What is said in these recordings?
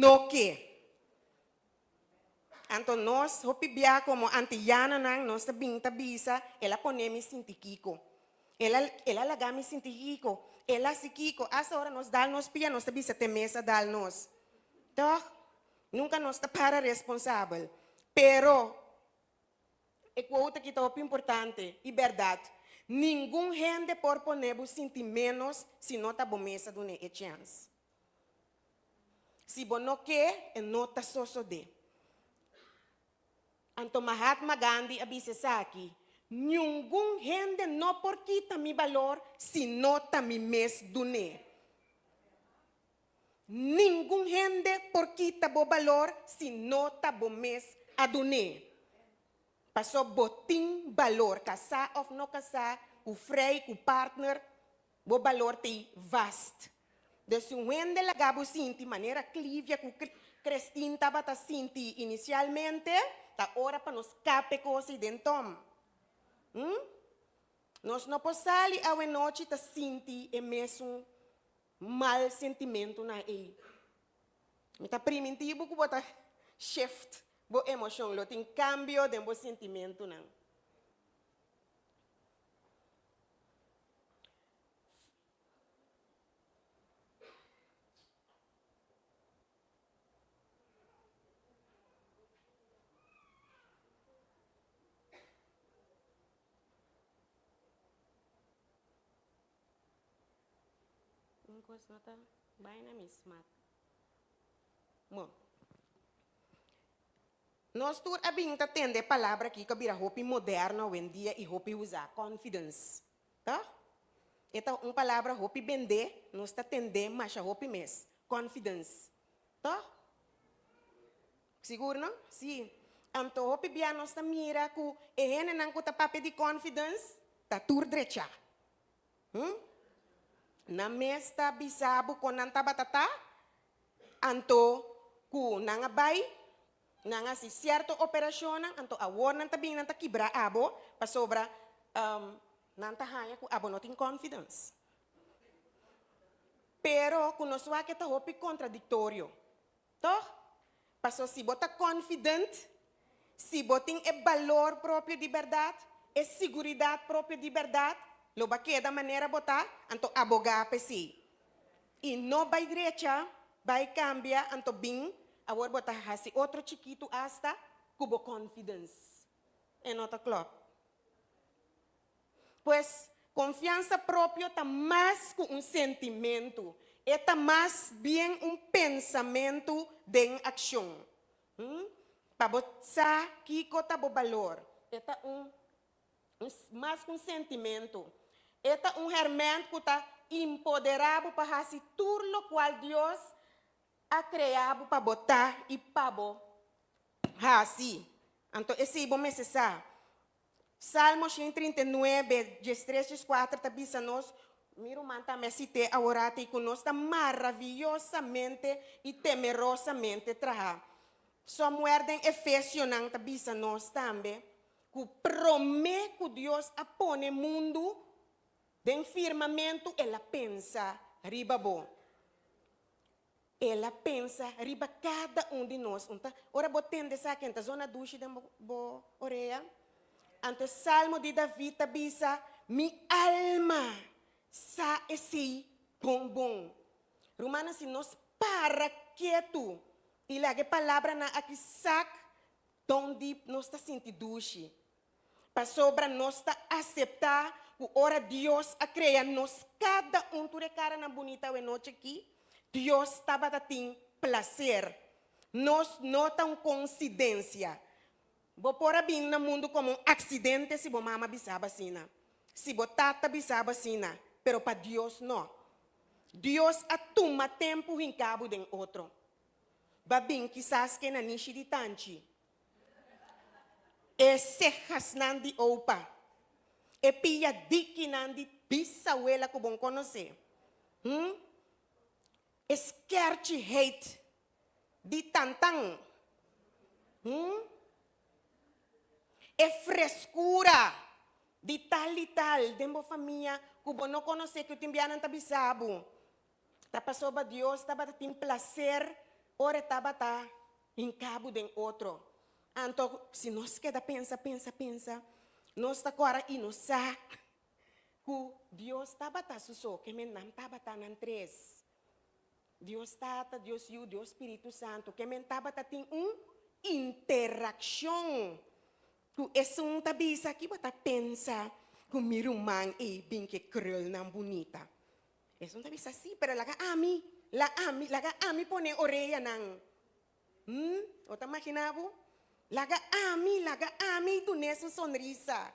no ke. Anto nos hopi bia komo antiyanonan nos ta bin ta bisa, el a pone mi sinti kiko. El a el a laga mi sinti kiko. El a hasi kiko. Asta ora nos dal nos pia nos ta bisa te mes a dal nos. Tòg? Nunka nos ta para responsabel. Pero e quote aki ta hopi importante i bèrdat, Ningun hende por pone bo sinti ménos si no ta bo mes a dun'é e chèns. Si bo no ke, e no ta sosodé. Anto Mahatma Gandhi a bisa esaki, Ningun hende no por kita mi balor si no ta mi mes dun'é. Ningun hende por kita bo balor si no ta bo mes a dun'é. Paso bo tin balor, kasá òf no kasá, ku frei, ku partner, bo balor t'ei vast. Dus si un hende laga bo sinti manera Clivia ku Christine tabata sinti inisialmente, ta ora pa nos kap e kos ei den tòm. Hm? Nos no por sali awenochi ta sinti e mesun Mal sentimentunan ei. Mi ta primintí bo ku bo ta shift bo emoshon, lo tin kambio den bo sentimentunan. Un kos no ta bai na mi smak. Bon. Nos tur a bin ta tende e palabra aki ku a bira hopi moderno awendia i hopi usá, confidence. Tòg? E ta un palabra hopi bendé, nos ta tend'é masha hopi mes, confidence. Tòg? Sigur no? Sí. Anto hopi bia nos ta mira ku e hendenan ku ta papia di confidence ta tur drechá. Hm? Nan mes ta bisa bo kon nan tabata ta, anto ku nan a bai, nan a hasi sierto operashonnan, anto awor nan ta bin nan ta kibra abo pasobra nan ta haña ku abo no tin confidence. Pero ku nos wak e ta hopi kontradiktorio. Tòg? Paso si bo ta confident, si bo tin e balor propio di bèrdat, e siguridat propio di bèrdat, lo bo a keda manera bo ta, anto abogá pa esei. I no bai drecha, bai kambia, anto bin, awor bo ta hasi otro chikitu asta ku bo confidence. E no ta klòp. Pues, konfiansa propio ta mas ku un sentimentu, e ta mas bien un pensamentu den akshon. Pa bo sa kiko ta bo balor, e ta un mas ku un sentimentu. E ta un hèrmènt ku ta empoderá bo pa hasi tur lokual Dios a krea bo pa bo ta i pa bo hasi. Anto esei bo mester sa. Salmo 139, 13, 14 ta bisa nos, Mi ruman tambe a sit'é aworati, ku nos ta maraviyosamente i temerosamente trahá. Somewhere den Efesionan ta bisa nos tambe ku promé ku Dios a pone mundu den firmamentu el a pensa riba bo. El a pensa riba kada un di nos. Un ta, ora bo tende esaki, en ta zona dushi den bo, bo orea? Anto e salmo di David ta bisa, Mi alma sa esei bon bon. Rumannan, si nos para ketu i laga e palabranan aki sak, don diep nos ta sinti dushi. Pasobra nos ta aseptá ku ora Dios a krea nos kada un tur e karanan bunita awenochi akí, Dios tabata tin plaser. Nos no ta un konsidensia. Bo por a bin na mundu komo un aksidente si bo mama bisa bo asina, si bo tata bisa bo asina, pero pa Dios no. Dios a tuma tempu hinká bo den otro. Bo a bin kisas ke nanishi di tanchi. E sehasnan di opa, e pia dikinan di bisawela ku bon konosé, hm, e skerchi heit di tantan, hm, e freskura di tal i tal den bo famia ku bo no konosé ku tin bianan ta bisa bo. Ta pasobra Dios tabata tin plaser. Ora e tabata hinká bo den otro. Anto si nos keda pensa, pensa, pensa, nos ta kòrda i nos sa ku Dios tabata su so, ke men nan tabata nan tres. Dios Tata, Dios Yu, Dios Spiritu Santu, ke men tabata tin un interakshon ku esun ta bisa ki bo ta pensa ku mi ruman ei bin ke krulnan bunita. Esun ta bisa si, pero laga ami, la ami, laga ami pone oreanan. Hm, bo ta magina bo? Laga ami, laga ami dun'é su sonrisa.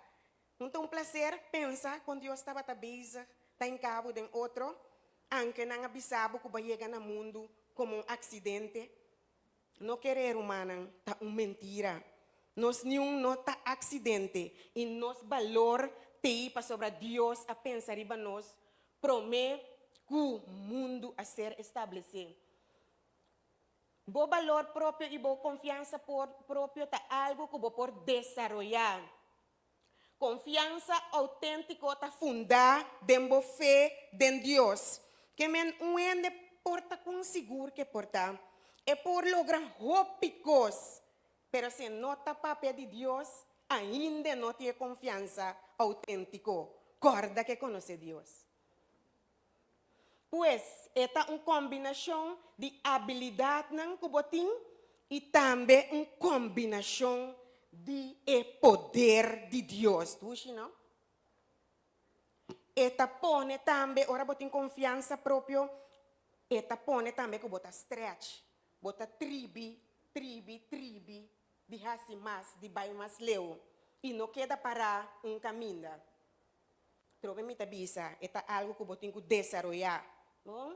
No ta un placer pensa con Dios tabata bezig ta hinca bo den otro, anke nan a bisa bo cu bo a yega na mundu como un accidente? No kere, rumannan, ta un mentira. Nos niun no ta accidente y nos balor t'ey pasobra Dios a pensa riba nos prome cu mundu a ser establece. Bo balor propio y bo confiansa propio ta algo cu bo por desaroya. Konfiansa outéntiko ta fundá den bo fe den Dios. Ke men un hende por ta kon sigur ke por ta, e por logra hopi kos, pero si e no ta papia di Dios, ainda e no tin e konfiansa outéntiko. Kòrda ke konosé Dios. Pues, e ta un kombinashon di abilidatnan ku bo tin i tambe un kombinashon di e poder di Dios. Dushi, no? E ta pone tambe, ora bo tin konfiansa propio, e ta pone tambe ku bo ta stretch, bo ta tribi, tribi, tribi di hasi mas, di bai mas leu i no keda pará un kaminda. Trobe mi ta bisa, e ta algu ku bo tin ku desaroyá. Bon?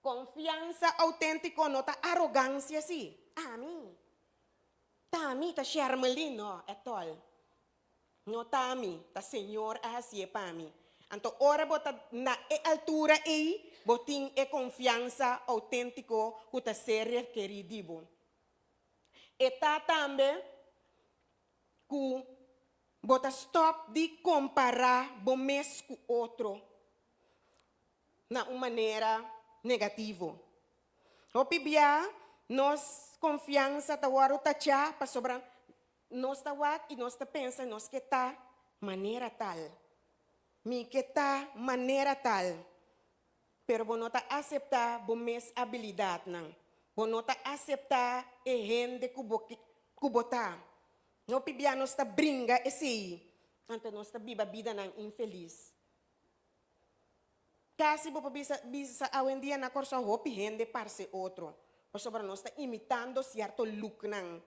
Konfiansa outéntiko no ta arogansia sí. Ami. Ta mi, ta Shermelin. No, ètòl. No ta mi, ta Señor a hasié pa mi. Anto ora bo ta na e altura ei, bo tin e konfiansa outéntiko ku ta ser rekerí di bo. E ta tambe ku Bo ta stòp di kompará bo mes ku otro na un manera negativo. Hopi bia nos konfiansa ta wòrdu tachá pasobra nos ta wak i nos ta pensa nos ke ta manera tal. Mi ke ta manera tal. Pero bo no ta aseptá bo mes abilidatnan. Bo no ta aseptá e hende ku bo ku bo ta. Hopi bia nos ta bringa esei, anto nos ta biba bidanan infelis. Kasi bo por bisa bisa awendia na Kòrsou hopi hende parse otro, pasobra nos ta imitando sierto looknan.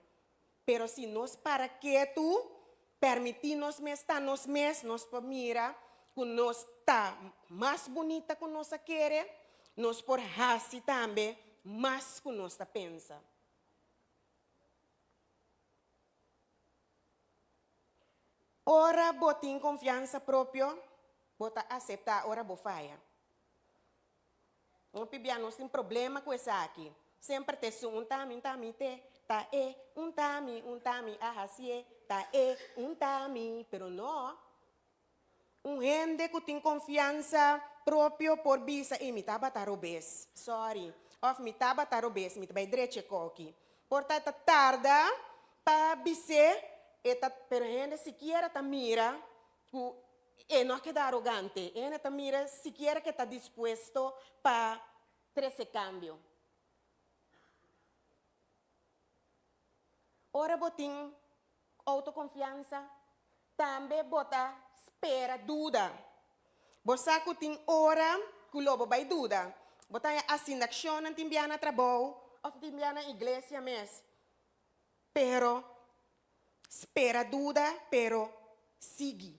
Pero si nos para ketu, permití nos mes ta nos mes, nos por mira ku nos ta mas bunita ku nos a kere, nos por hasi tambe mas ku nos ta pensa. Ora bo tin konfiansa propio, bo ta aseptá ora bo faya. Hopi bia nos tin problema ku esaki. Semper ta esun, un ta mi, un ta mi te, ta e, un ta mi, un ta mi a hasié, ta e, un ta mi, pero no. Un hende ku tin konfiansa propio por bisa, Ey, mi tabata robes, sorry, òf mi tabata robes, mi ta bai drecha e koki. Por ta e ta tarda pa bis'é, e ta, pero e hende sikiera ta mira ku e no a keda arogante, e hende ta mira sikiera ku e ta dispuesto pa trese kambio. Ora bo tin outokonfiansa, tambe bo ta spera duda. Bo sa ku tin ora ku lo bo bai duda. Bo ta haña asindakshonnan tin bia na trabou òf tin bia na iglesia mes. Pero spera duda, pero sigui.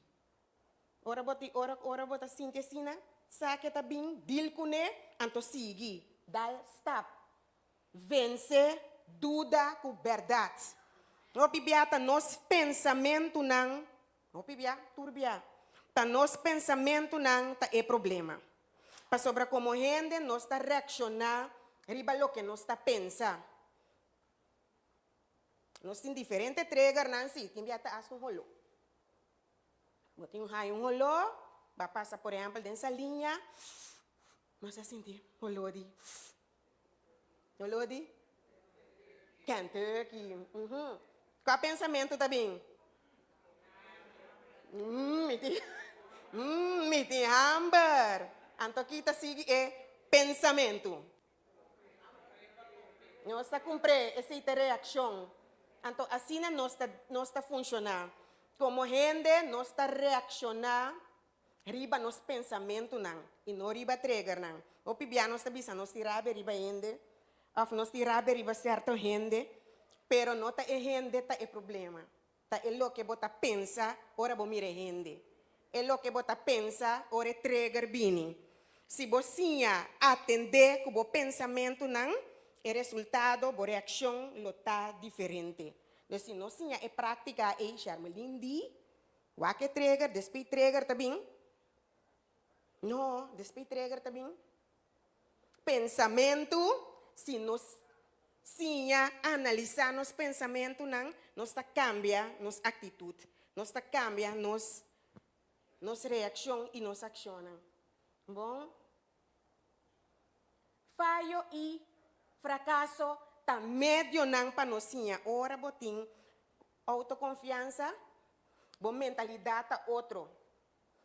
Ora bo tin ora ora bo ta sinti asina, sa ke ta bin, deal kuné, anto sigui. Dal stap. Vense duda ku bèrdat. Hopi bia ta nos pensamentunan, hopi bia, tur bia, ta nos pensamentunan ta e problema. Pasobra komo hende nos ta reakshoná riba loke nos ta pensa. Nos tin diferente triggernan, sí, tin bia ta hasta un holó. Bo tin un haña un holó, bo a pasa por ehèmpel den saliña, nos a sinti holó di. Doló di Kentucky. Uhum. Kua pensamentu ta bin? Mm, mi tin, mm, mi tin hamber. Anto ki ta sigui e pensamentu? Nos ta kumpr'é, esei ta reakshon. Anto asina nos ta, nos ta funshoná. Komo hende nos ta reakshoná riba nos pensamentunan i no riba tregernan. Hopi bia nos ta bisa nos tin rabia riba hende òf nos tin rabia riba sèrto hende, pero no ta e hende ta e problema. Ta e loke bo ta pensa ora bo mira e hende. E loke bo ta pensa ora e trigger bini. Si bo siña atendé ku bo pensamentunan, e resultado, bo reakshon lo ta diferente. Dus si nos siña e práktika ei, Sharmelin di, wak e trigger, despues e trigger ta bin. No, despues e trigger ta bin. Pensamentu, si nos siña analisá nos pensamentunan, nos ta kambia nos aktitut, nos ta kambia nos nos reakshon i nos akshonnan. Bon, fayo i frakaso ta medionan pa nos siña. Ora bo tin outokonfiansa, bo mentalidat ta otro.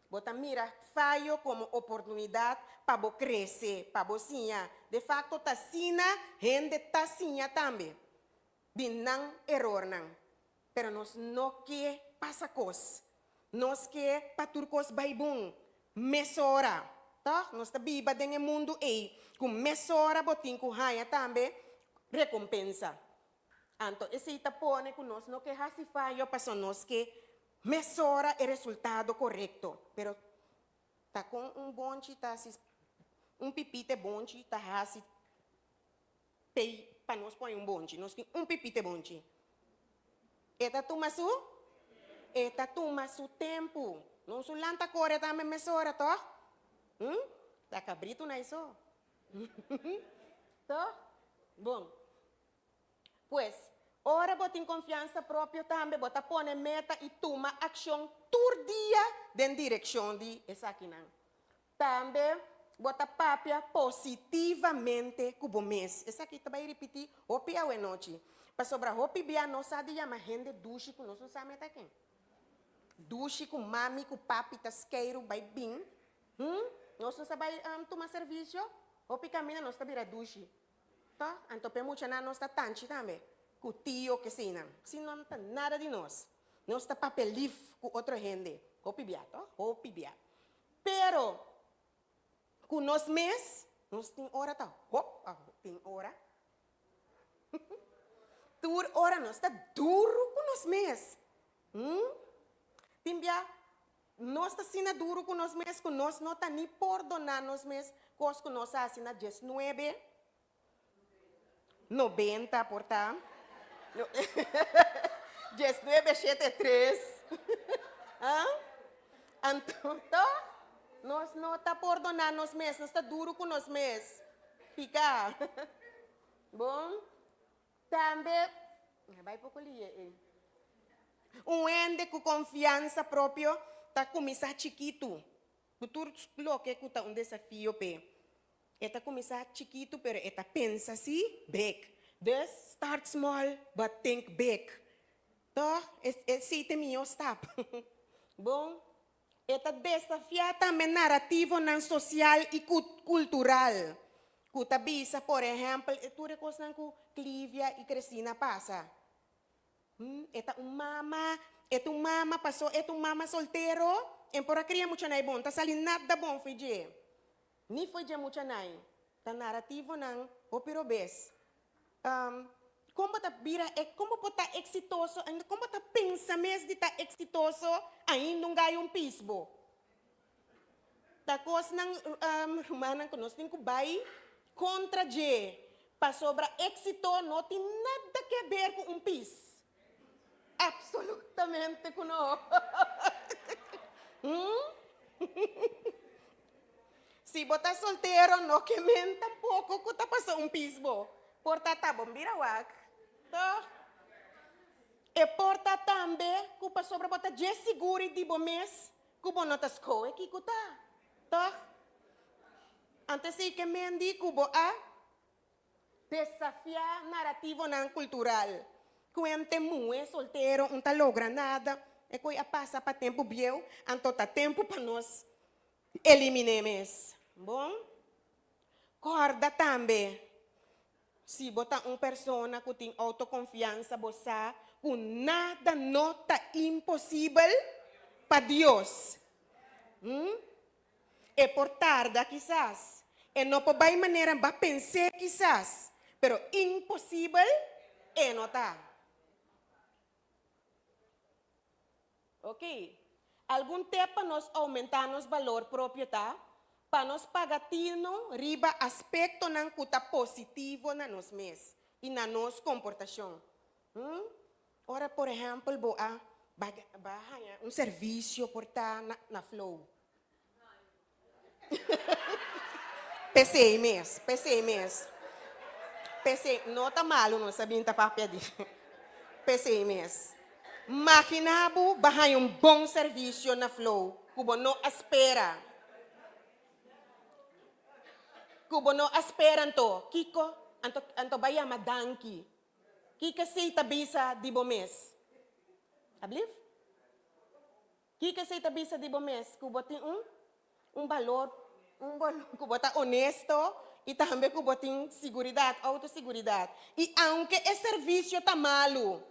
Bo ta mira fayo komo oportunidat pa bo krese, pa bo siña. De fakto ta asina hende ta siña tambe di nan erornan. Pero nos no ke pasa kos. Nos ke pa tur kos bai bon mesora. Tòg? Nos ta biba den e mundu ei ku mesora bo tin ku haña tambe rekompensa. Anto esei ta pone ku nos no ke hasi fayo pasobra nos ke mesora e resultado korekto. Pero ta kon un bonchi ta hasi, un pipite bonchi ta hasi pei pa nos pone un bonchi? Nos tin un pipite bonchi. E ta tuma su? E ta tuma su tempu. No su lanta kore tambe mesora, tòg? Hm? Ta kabritu na eso. Tòg? Bon. Pues, ora bo tin konfiansa propio tambe bo ta pone meta i tuma akshon tur dia den direkshon di esakinan. Tambe bo ta papia positivamente ku bo mes. Esaki ta bai ripití hopi awenochi, pasobra hopi bia nos sa di yama hende dushi ku nos no sa meta ken. Dushi ku mami ku papi ta skeiru bai bin. Hm, nos no sa bai tuma servisio, hopi kaminda nos ta bira dushi. Tò, anto p'e muchanan nos ta tanchi tambe, ku tio keseinan. Si no ta nada di nos. Nos ta papia lif ku otro hende. Hopi bia, tò? Hopi bia. Pero, ku nos mes, nos tin ora ta hop, tin ora. Tur ora nos ta duru ku nos mes. Hm? Tin bia Nos ta asina duru ku nos mes ku nos no ta ni pordoná nos mes kos ku nos a hasi na diesnuebe nobenta por ta diesnuebe shete tres ah anto to nos no ta pordoná nos mes nos ta duru ku nos mes piká bon. Tambe, bai poko liye ei. Un hende ku konfiansa propio ta kuminsá chikitu ku tur loke ku ta un desafio p'e. E ta kuminsá chikitu pero e ta pensa si big. Dus, start small but think big. Tòg? Esei ta e mihó stap. Bon, E ta desafiá tambe narativonan sosial i kultural ku ta bisa, por ehèmpel, e tur e kosnan ku Clivia i Cresina pasa. E ta un mama, e ta un mama pasó e ta un mama soltero, e por a kria muchanai bon, ta sali nada bon fo'i dje, ni fo'i dje muchanai. Ta narativonan hopi robes. Kon bo ta bira e, kon bo por ta eksitoso ainda, kon bo ta pensa mes di ta eksitoso ainda un gai un pis bo? Ta kosnan, rumannan, ku nos tin ku bai kontra dje, pasobra éksito no tin nada ke ber ku un pis. Absolutamente ku no. Si bo ta soltero no ke men tampoko ku ta pasa un pis bo por ta ta bon bira wak toch? E por ta tambe ku pasobra bo ta dje siguri di bo mes ku bo no ta skohe kiko ta toch? Anto esei ke men di ku bo a. Desafiá narativonan kultural. Kuente muhé soltero un ta logra nada, e koe a pasa pa tempu bieu, anto ta tempu pa nos eliminé mes. Bon? Kòrda tambe, si bo ta un persona ku tin outokonfiansa bo sa ku nada no ta imposibel pa Dios. Hm? E por tarda kisas, e no por bai manera bo a pens'é kisas, pero imposibel e no ta. Ok, algun tep pa nos oumentá nos balor propio ta pa nos paga tino riba aspektonan ku ta positivo na nos mes i na nos komportashon. Hm? Ora por ehèmpel bo a ba haña un servisio por ta na Flow. P'esei mes, p'esei mes. P'esei, no ta malu nos a bin ta papia di p'esei mes. Magina bo ba haña un bon servisio na Flow ku bo no a spera. Ku bo no a spera anto, kiko? Anto, anto ba yama danki. Kiko esei ta bisa di bo mes? Ablief? Kiko esei ta bisa di bo mes? Ku bo tin un un balor, un balor, ku bo ta onesto i tambe ku bo tin siguridat, outosiguridat. I aunke e servisio ta malu,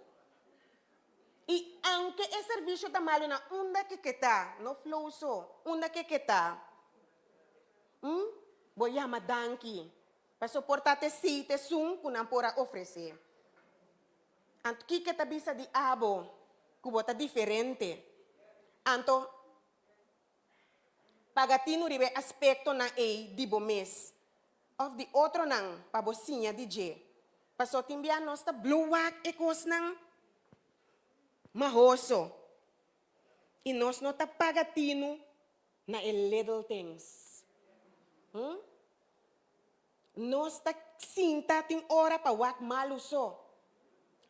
i aunke e servisio ta malu na unda ke ke ta, no flow so, unda ke ke ta, hm, bo yama danki pa soporta te si te esun ku nan por a ofresé. Anto kiko ta bisa di abo ku bo ta diferente? Anto paga tinu riba e aspektonan ei di bo mes òf di otronan pa bo siña di dje. Pasobra tin bia nos ta blo wak e kosnan mahoso i nos no ta paga tinu na e little things. Hm? Nos ta sinta tin ora pa wak malu so.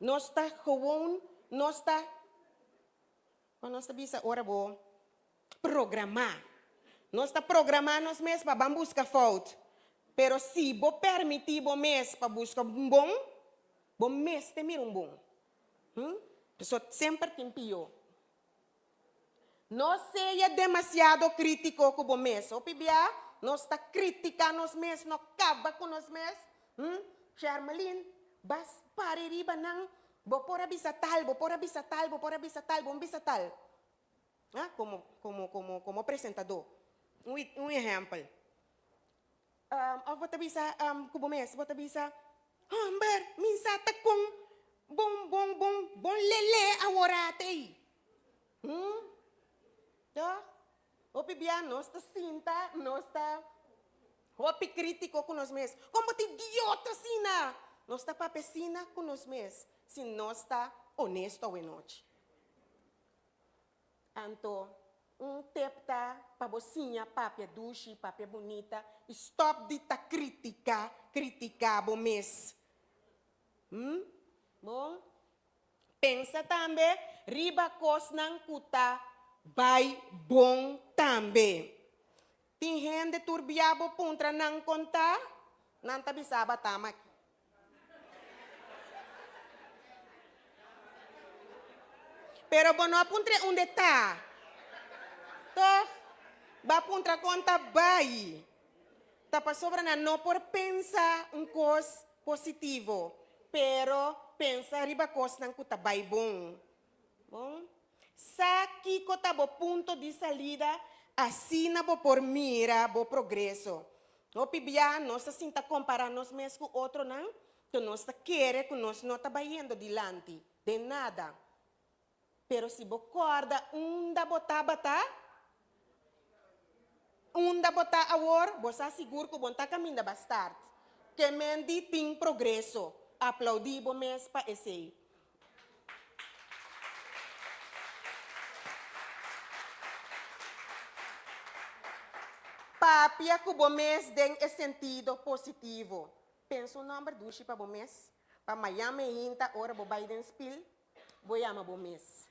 Nos ta gewoon, nos ta, kon nos ta bisa ora bo programá. Nos ta programá nos mes pa ban buska fout. Pero si bo permití bo mes pa buska un bon, bo mester mira un bon. Hm? Pasobra semper tin pió. No sea demasiado krítiko ku bo mes. Hopi bia nos ta kritiká nos mes, no kaba ku nos mes. Hm, Shermelin, bas pari riba nan, bo por a bisa tal, bo por a bisa tal, bo por a bisa tal, bo no bisa tal. Ah, komo, komo, komo, komo presentadó. Un, un ehèmpel. Òf bo ta bisa ku bo mes, bo ta bisa, Hòmber, mi sa ta kon bon bon bon bon lelé aworá t'ei. Hm? Tòg? Hopi bia nos ta sinta, nos ta hopi krítiko ku nos mes. Kon bo ta idiota asina? Nos ta papia asina ku nos mes si nos ta onesto awenochi. Anto, un tep ta pa bo siña papia dushi, papia bunita i stòp di ta kritika, kritiká bo mes. Hm? Bon. Pensa tambe riba kosnan ku ta bai bon tambe. Tin hende tur bia bo puntra nan kon ta, nan ta bisa ba tama aki. Pero bo no a puntr'é unda e ta. Tòg, bo a puntra kon ta bai. Ta pasobra nan no por pensa un kos positivo, pero pensa riba kosnan ku ta bai bon. Bon. Sa kiko ta bo punto di salida, asina bo por mira bo progreso. Hopi bia nos ta sinta kompará nos mes ku otronan, ku nos ta kere ku nos no ta bayendo dilanti den nada. Pero si bo kòrda unda bo tabata, unda bo ta awor, bo sa sigur ku bo no ta kaminda bastard. Ke men di tin progreso. Aplaudí bo mes pa esei. Papia ku bo mes den e sentido positivo. Pensa un nòmber dushi pa bo mes, pa mañan meinta ora bo bai den spil, bo yama bo mes.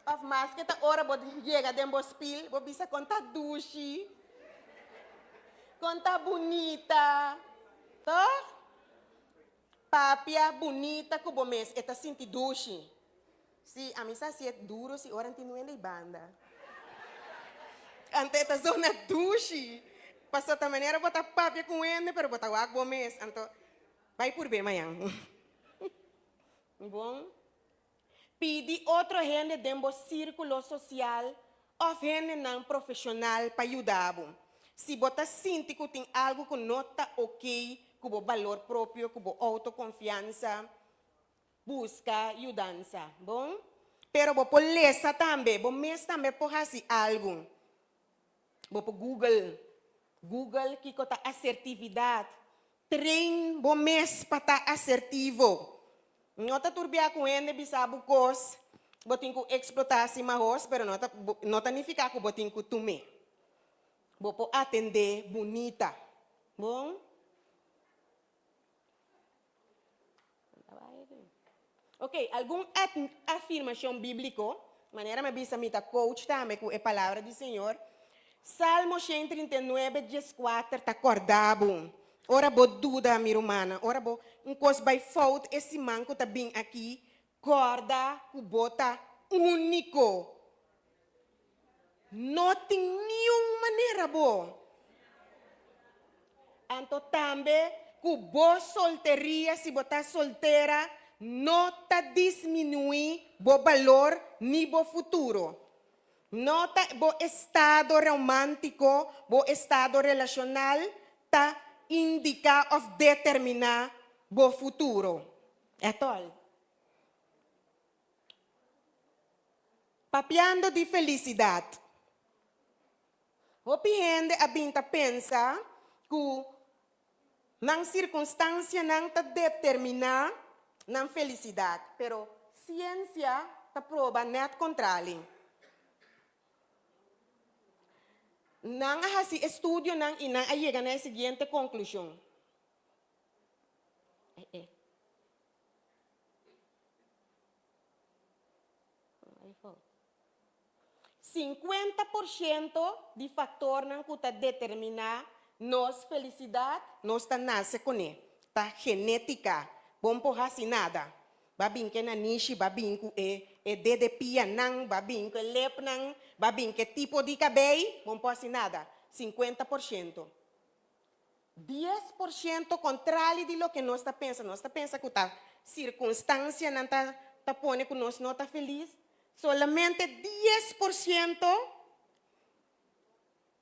Òf maske ta ora bo yega den bo spil, bo bisa kon ta dushi, kon ta bunita, tòg? Papia bunita ku bo mes, e ta sinti dushi. Sí, ami sa hasié duru si ora tin nuende i banda. Anto e ta zona dushi. Pasobra ta manera bo ta papia ku hende pero bo ta wak bo mes. Anto bai purb'é mañan. Bon. Pidi otro hende den bo sírkulo sosial òf hendenan profeshonal pa yuda bo. Si bo ta sinti ku tin algu ku no ta okey ku bo balor propio, ku bo outokonfiansa, buska yudansa. Bon? Pero bo por lesa tambe, bo mes tambe por hasi algu. Bo por Google, Google kiko ta asertividat. Train bo mes pa ta asertivo. No ta tur bia ku hende bisa bo kos, bo tin ku eksplotá si mahos, pero no ta no ta nifiká ku bo tin ku tum'é. Bo por atendé bunita. Bon? Ok, algun afirmashon bíbliko, manera mi a bisa mi ta coach tambe ku e palabra di Señor. Salmo 139, 14 ta kòrda bo, ora bo duda, mi rumannan, ora bo un kos bai fout e siman ku ta bin aki, kòrda ku bo ta úniko. No tin niun manera bo. Anto tambe ku bo solteria, si bo ta soltera, no ta disminuí bo balor ni bo futuro. No ta bo estado romántiko, bo estado relashonal ta indiká òf determiná bo futuro. Ètòl. Papiando di felisidat. Hopi hende a bin ta pensa ku nan sirkunstansianan ta determiná nan felisidat, pero siensia ta proba nèt kontrali. Nan a hasi estudionan i nan a yega na e siguiente konklushon. 50% di faktornan ku ta determiná nos felisidat, nos ta nase kuné, ta genétika, bo no por hasi nada. Ba bin ku e nanishi, ba bin ku e e dede pianan, ba bin ku e lepnan, ba bin ku e tipo di kabei, bo no por hasi nada. 50%. 10% kontrali di loke nos ta pensa. Nos ta pensa ku ta sirkunstansianan ta ta pone ku nos no ta felis. Solamente 10%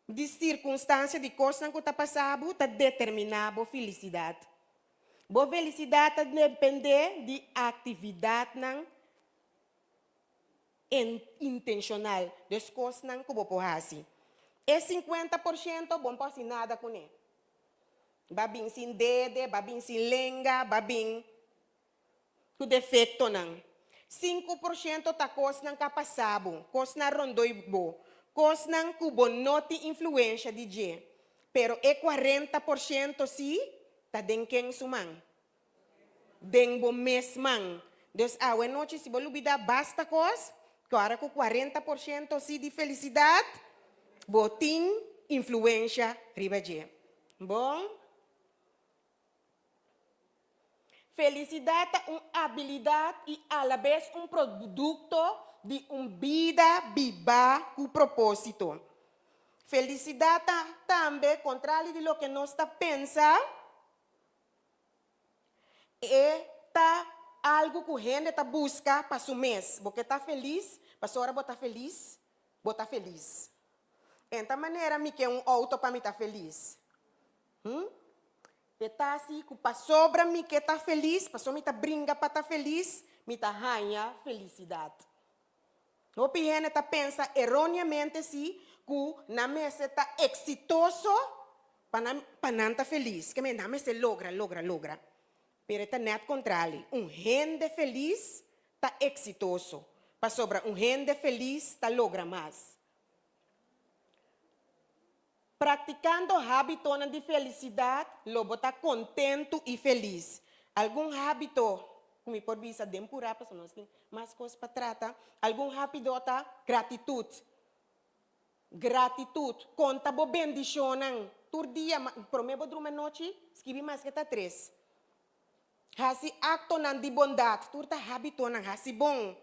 di sirkunstansia di kosnan ku ta pasa bo ta determiná bo felisidat. Bo felisidat ta dependé di aktividatnan intenshonal, dus kosnan ku bo por hasi. E 50% bo no por hasi nada kuné. Ba bin sin dede, ba bin sin lenga, ba bin ku defektonan. 5% ta kosnan ku a pasa bo, kosnan rondó bo, kosnan ku bo no tin influensha di dje. Pero e 40% sí ta den ken su man? Den bo mes man. Dus awe nochi si bo lubida basta kos, ku ora ku 40% si di felisidat, bo tin influensha riba dje. Bon. Felisidat ta un abilidat i alabes un produkto di un bida bibá ku propósito. Felisidat ta tambe, kontrali di loke nos ta pensa, E ta algu ku hende ta buska pa su mes. Bo ke ta felis, pasobra ora bo ta felis, bo ta felis. En ta manera mi ke un outo pa mi ta felis. Hm? E ta asi ku pasobra mi ke ta felis, pasobra mi ta bringa pa ta felis, mi ta haña felisidat. Hopi hende ta pensa eróneamente si ku nan mester ta eksitoso pa nan pa nan ta felis. Ke men nan mester logra, logra, logra. Pero e ta nèt kontrali. Un hende felis ta eksitoso, pasobra un hende felis ta logra mas. Praktikando hábitonan di felisidat lo bo ta kontentu i felis. Algun hábito ku mi por bisa den purá pasobra nos tin mas kos pa trata. Algun hábito ta gratitut. Gratitut. Konta bo bendishonnan tur dia. Promé bo drumi anochi, skibi maske ta tres. Hasi aktonan di bondat, tur ta hábitonan, hasi bon.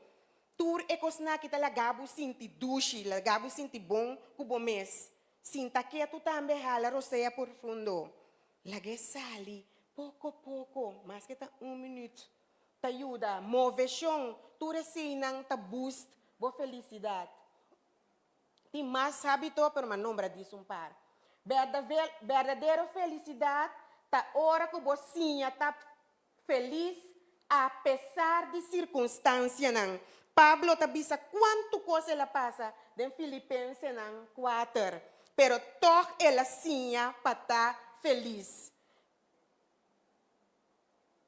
Tur e kosnan aki ta laga bo sinti dushi, laga bo sinti bon ku bo mes. Sinta ketu tambe hala rosea profundo. Lag'é sali poko poko, maske ta un minüt, ta yuda. Moveshon, tur eseinan ta boost bo felisidat. Tin mas hábito, pero m'a nombra dis un par. Berdadero felisidat ta ora ku bo siña ta felis apesar di sirkunstansianan. Pablo ta bisa kuantu kos el a pasa den Filipensenan kuater, pero tòg el a siña pa ta felis.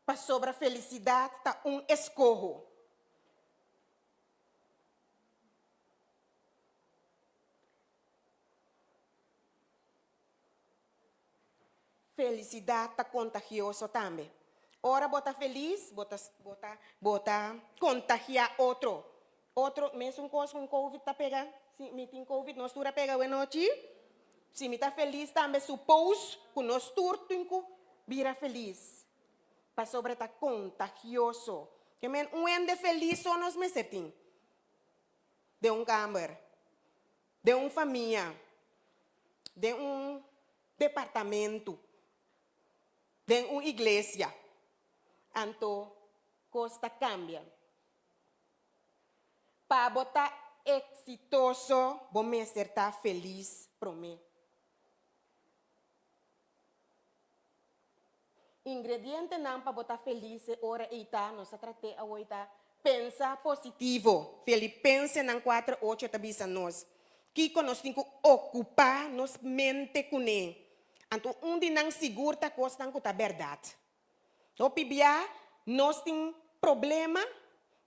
Pasobra felisidat ta un eskoho. Felisidat ta kontagioso tambe. Ora bo ta felis, bo ta bo ta bo ta kontagiá otro. Otro, mesun kos ku un covid ta pega, si mi tin covid nos tur a pega awe nochi. Si mi ta felis tambe supos ku nos tur tin ku bira felis, pasobra ta kontagioso. Ke men un hende felis so nos mester tin den un kamber. Den un famia, den un departamentu, den un iglesia, anto kos ta kambia. Pa bo ta eksitoso bo mester ta felis promé. Ingredientenan pa bo ta felis e ora ei ta, nos a trat'é awor ta, pensa positivo. Filipensenan kuater ocho ta bisa nos kiko nos tin ku okupá nos mente kuné. Anto un di nan sigur ta kosnan ku ta bèrdat. Hopi bia nos tin problema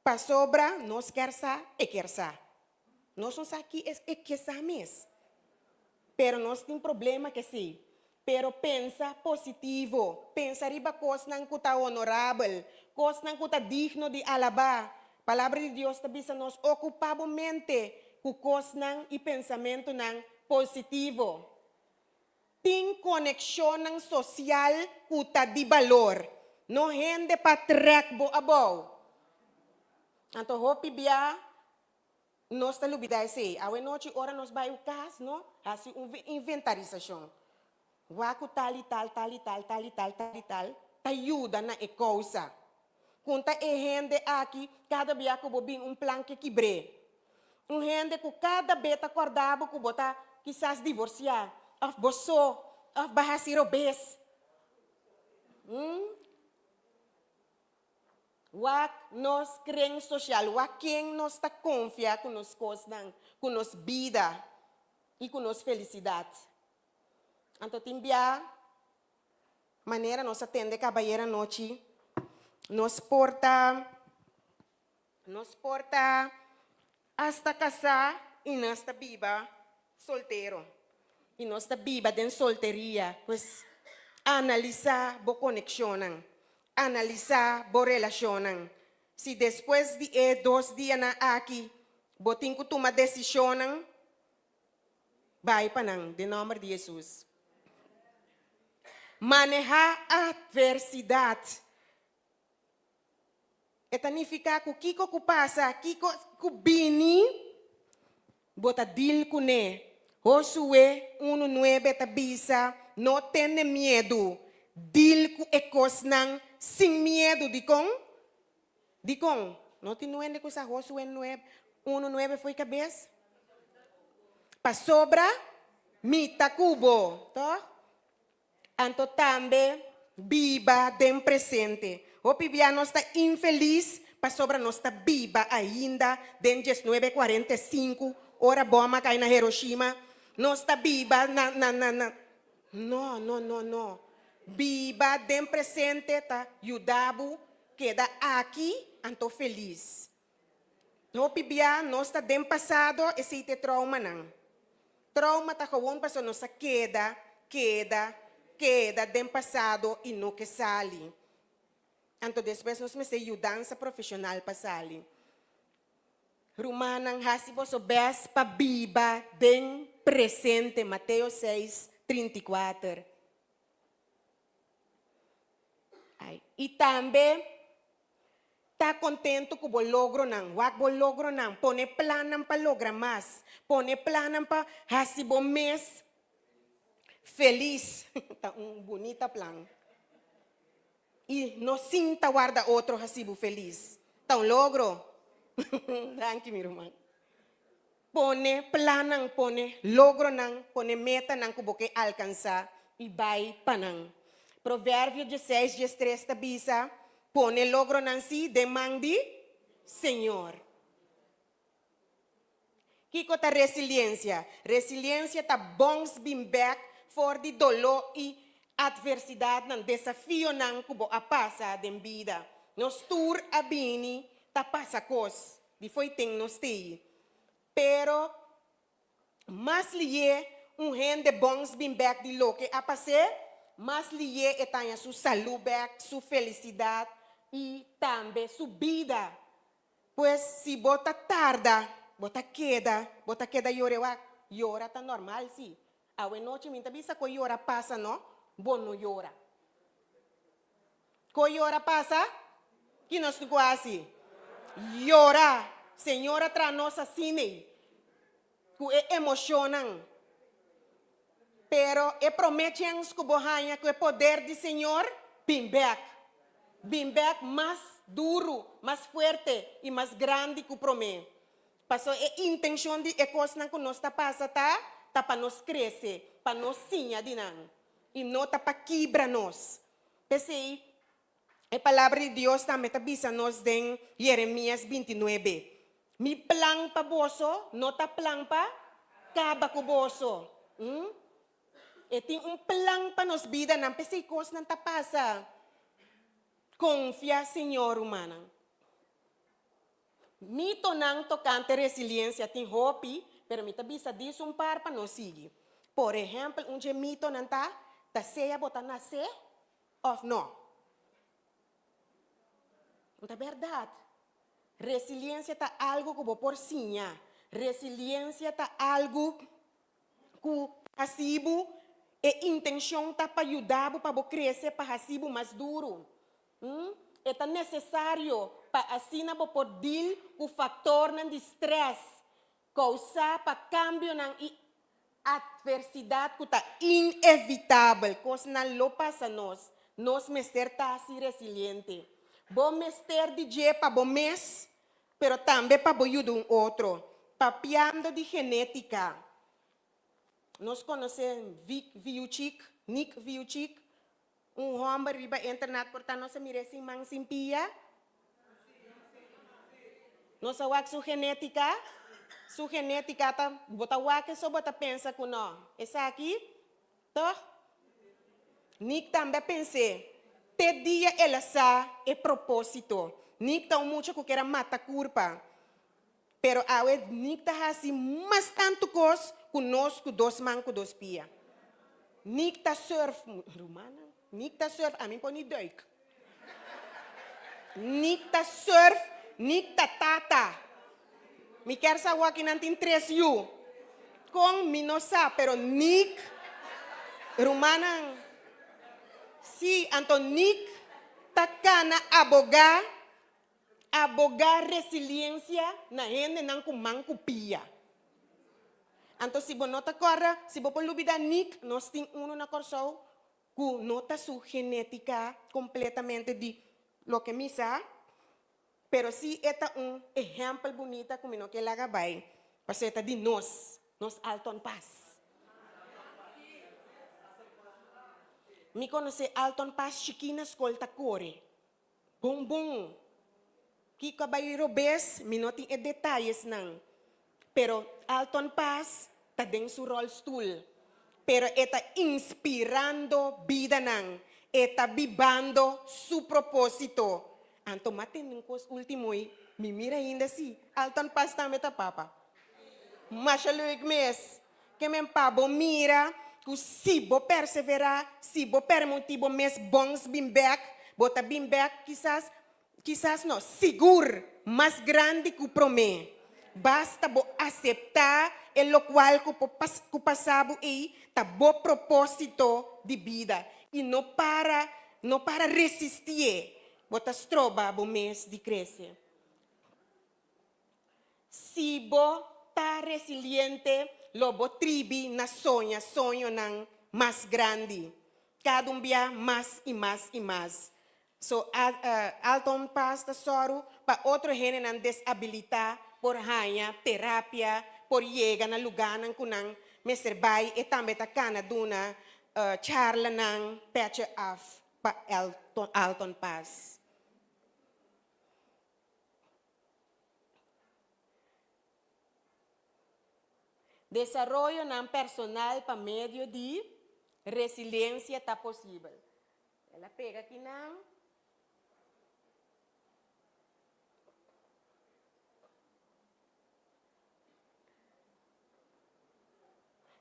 pasobra nos ker sa e ker sa. Nos no sa ki es e ke sa mes. Pero nos tin problema ke si. Pero pensa positivo. Pensa riba kosnan ku ta honorabel, kosnan ku ta digno di alabá. Palabra di Dios ta bisa nos okupá bo mente ku kosnan i pensamentunan positivo. Tin konekshonnan sosial ku ta di balor. No hende pa trèk bo abou. Anto hopi bia Nos ta lubidá esei. Awe nochi ora nos bai u kas, no hasi un inventarisashon. Wak ku tal i tal, tal i tal, tal i tal, tal i tal ta yuda na e kousa. Kunta e hende aki kada bia ku bo bin un plan ke kibr'é. Un hende ku kada be ta kòrda bo ku bo ta kisas divorsiá òf bo so òf bo a hasi robes. Wak nos kren sosial, wak ken nos ta konfia ku nos kosnan, ku nos bida i ku nos felisidat. Anto tin bia manera nos a tende kabayera anochi, nos por ta nos por ta hasta kasá i nos ta biba soltero. I nos ta biba den solteria, pues analisá bo konekshonnan. Analisá bo relashonnan. Si despues di e dos dianan aki bo tin ku tuma desishonnan, bai pa nan den nòmber di Hesus. Manehá atversidat. E ta nifiká ku kiko ku pasa, kiko ku bini, bo ta dil kuné. Josué unu nuebe ta bisa, No tene miedu, dil ku e kosnan sin miedu. Dikon? Dikon? No tin nuende ku sa Josué unu nuebe fo'i kabes? Pasobra mi ta ku bo, tòg? Anto tambe biba den presente. Hopi bia nos ta infelis pasobra nos ta biba ainda den diesnuebe kuarenta i sinku ora bòm a kai na Hiroshima. Nos ta biba na na na na No, no, no, no. Biba den presente ta yuda bo keda aki anto felis. Hopi bia nos ta den pasado esei ta e traumanan. Trauma ta gewoon pasobra nos a keda, keda, keda den pasado i no ke sali. Anto despues nos mester yudansa profesional pa sali. Rumannan hasi boso bes pa biba den presente, Mateo seis, 34. Ai. I tambe ta kontentu ku bo logronan. Wak bo logronan. Pone plannan pa logra mas. Pone plannan pa hasi bo mes felis. Ta un bunita plan. I no sinta warda otro hasi bo felis. Ta un logro. Danki mi ruman. Pone plannan, pone logronan, pone metanan ku bo ke alkansá i bai pa nan. Proverbio dieseis diestres ta bisa, Pone logronan sí den man di Señor. Kiko ta resiliensia? Resiliensia ta bòns bin bèk for di doló i atversidatnan, desafionan ku bo a pasa den bida. Nos tur a bini ta pasa kos. Di fo'i ten nos tei. Pero mas lié un hende bons bin bek di loke a pas'é, mas lié e taña su salú bek, su felisidat i tambe su bida. Pues si bo ta tarda, bo ta keda, bo ta keda yora wak. Yora ta normal si. Awe nochi mi ta bisa ku yora pasa no, bo no yora. Ko yora pasa? Ki nos tin ku hasi? Yora! Señor a traha nos asin'ei, ku e emoshonnan. Pero e promé chèns ku bo haña ku e poder di Señor, bin bèk. Bin bèk mas duru, mas fuerte i mas grandi ku promé. Paso e intenshon di e kosnan ku nos ta pasa ta, ta pa nos krese, pa nos siña di nan, i no ta pa kibra nos. P'esei, e Palabra di Dios tambe ta bisa nos den Jeremias bintinuebe, Mi plan pa boso no ta plan pa kaba ku boso. Mm. E tin un plan pa nos bidanan, p'esei kosnan ta pasa. Konfia Señor, rumannan. Mitonan tokante resiliensia tin hopi, pero mi ta bisa dis un par pa nos sigui. Por ehèmpel, un dje mitonan ta, ta sea bo ta nasé òf nò. No ta bèrdat. Resiliensia ta algu ku bo por siña. Resiliensia ta algu ku hasi bo, e intenshon ta pa yuda bo pa bo krese, pa hasi bo mas duru. E ta nesesario pa asina bo por deal ku faktornan di strès kousá pa kambionan i atversidat ku ta inevitabel. Kosnan lo pasa nos. Nos mester ta hasi resiliente. Bo mester di dje pa bo mes, pero tambe pa bo yuda un otro. Papiando di genétika, nos konosé Vic Viuchik, Nick Viuchik, Un homber riba internet por ta nos a mir'é sin man sin pia? Nos a wak su genética? Su genética ta, bo ta wak eso bo ta pensa cu no. Esaki, toch? Nick tambe a pens'é. Te dia el a sa e propósito. Nick ta un mucha cu kier a mata curpa. Pero awe Nick ta hasi mas tantu kos ku nos ku dos man ku dos pia. Nick ta surf, rumannan, Nick ta surf, ami por ni duik. Nick ta surf, Nick ta tata. Mi kier sa awor aki nan tin tres yu. Kon mi no sa, pero Nick, rumannan, si, anto Nick ta kana abogá. Abogá resiliensia na hendenan ku man ku pia. Anto si bo no ta kòrda, si bo por lubidá Nick, nos tin unu na Kòrsou ku no ta su genétika kompletamente di loke mi sa, pero si e ta un ehèmpel bunita ku mi no ke laga bai, pasobra e ta di nos, nos Alton Paas. Mi konosé Alton Paas chikí na skol ta kore. Bon bon. Kiko a bai robes mi no tin e detayesnan. Pero Alton Paas ta den su rolstoel. Pero e ta inspirando bidanan. E ta bibando su proposito. Anto m'a tende un kos ultimo ei, mi mira ainda si Alton Paas tambe ta papa. Masha leuk mes. Ke men pa bo mira ku si bo perseverá, si bo permutí bo mes bons bin bèk, bo ta bin bèk kisas, kisas no, sigur mas grandi ku promé. Basta bo aseptá e lokual ku por ku pasa bo ei ta bo propósito di bida i no para. No para resistié, bo ta stroba bo mes di krese. Si bo ta resiliente, lo bo tribi na soña soñonan mas grandi, kada un bia mas i mas i mas. So, Alton Paas ta sòru pa otro hendenan desabilitá por haña terapia, por yega na lugánan ku nan mester bai. E tambe ta kana duna charlanan pètje af pa Alton Paas. Desaroyonan personal pa medio di resiliensia ta posibel. El a pega kinan.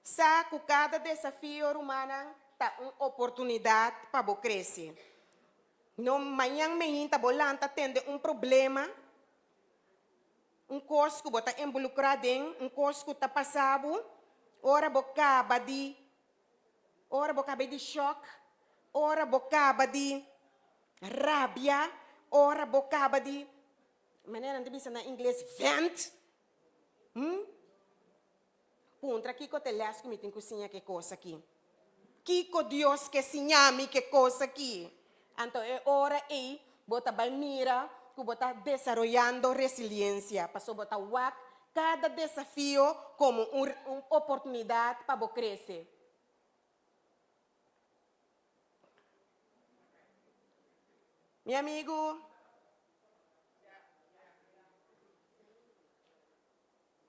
Sa ku kada desafio, rumannan, ta un oportunidat pa bo krese. No mañan meinta bo lanta tende un problema, un kos ku bo ta involukrá den, un kos ku ta pasa bo, ora bo kaba di Ora bo kaba di shòk, ora bo kaba di rabia, ora bo kaba di, manera nan ta bisa na ingles, vent, hm, puntra kiko ta e lès ku mi tin ku siña ku e kos aki? Kiko Dios ke siña mi ku e kos aki? Anto e ora ei bo ta bai mira ku bo ta desaroyando resiliensia, pasobra bo ta wak kada desafio komo un un oportunidat pa bo krese. Mi amigu,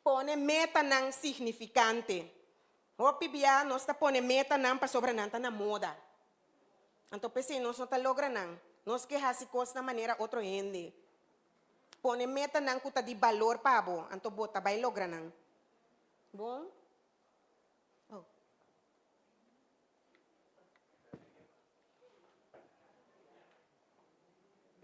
pone metanan signifikante. Hopi bia nos ta pone metanan pasobra nan ta na moda. Anto p'esei nos no ta logra nan. Nos ke hasi kosnan manera otro hende. Pone metanan ku ta di balor pa bo, anto bo ta bai logra nan. Bon? Oh.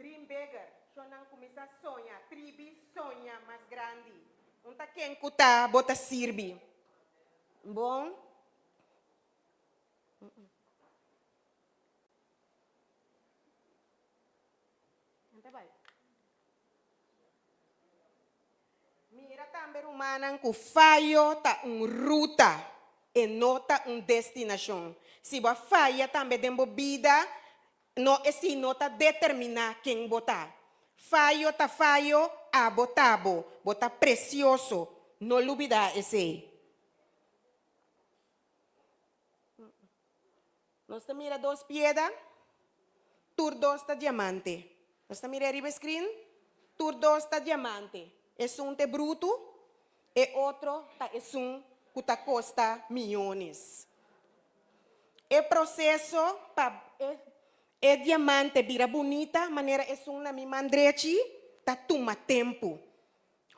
Dream bigger. Shonnan kuminsá soña, tribi soña mas grandi. Un ta ken ku ta bo ta sirbi. Bon? Mira tambe rumannan ku fayo ta un ruta, e no ta un destinashon. Si bo a faya tambe den bo bida, no esei no ta determiná ken bo ta. Fayo ta fayo, abo ta bo. Bo ta presioso, no lubidá esei. Nos ta mira dos pieda, tur dos ta diamante. Nos ta mira riba e screen? Tur dos ta diamante. Esun ta e brutu, e otro ta esun ku ta kosta miyones. E proseso pa e diamante bira bunita manera esun na mi man drechi ta tuma tempu.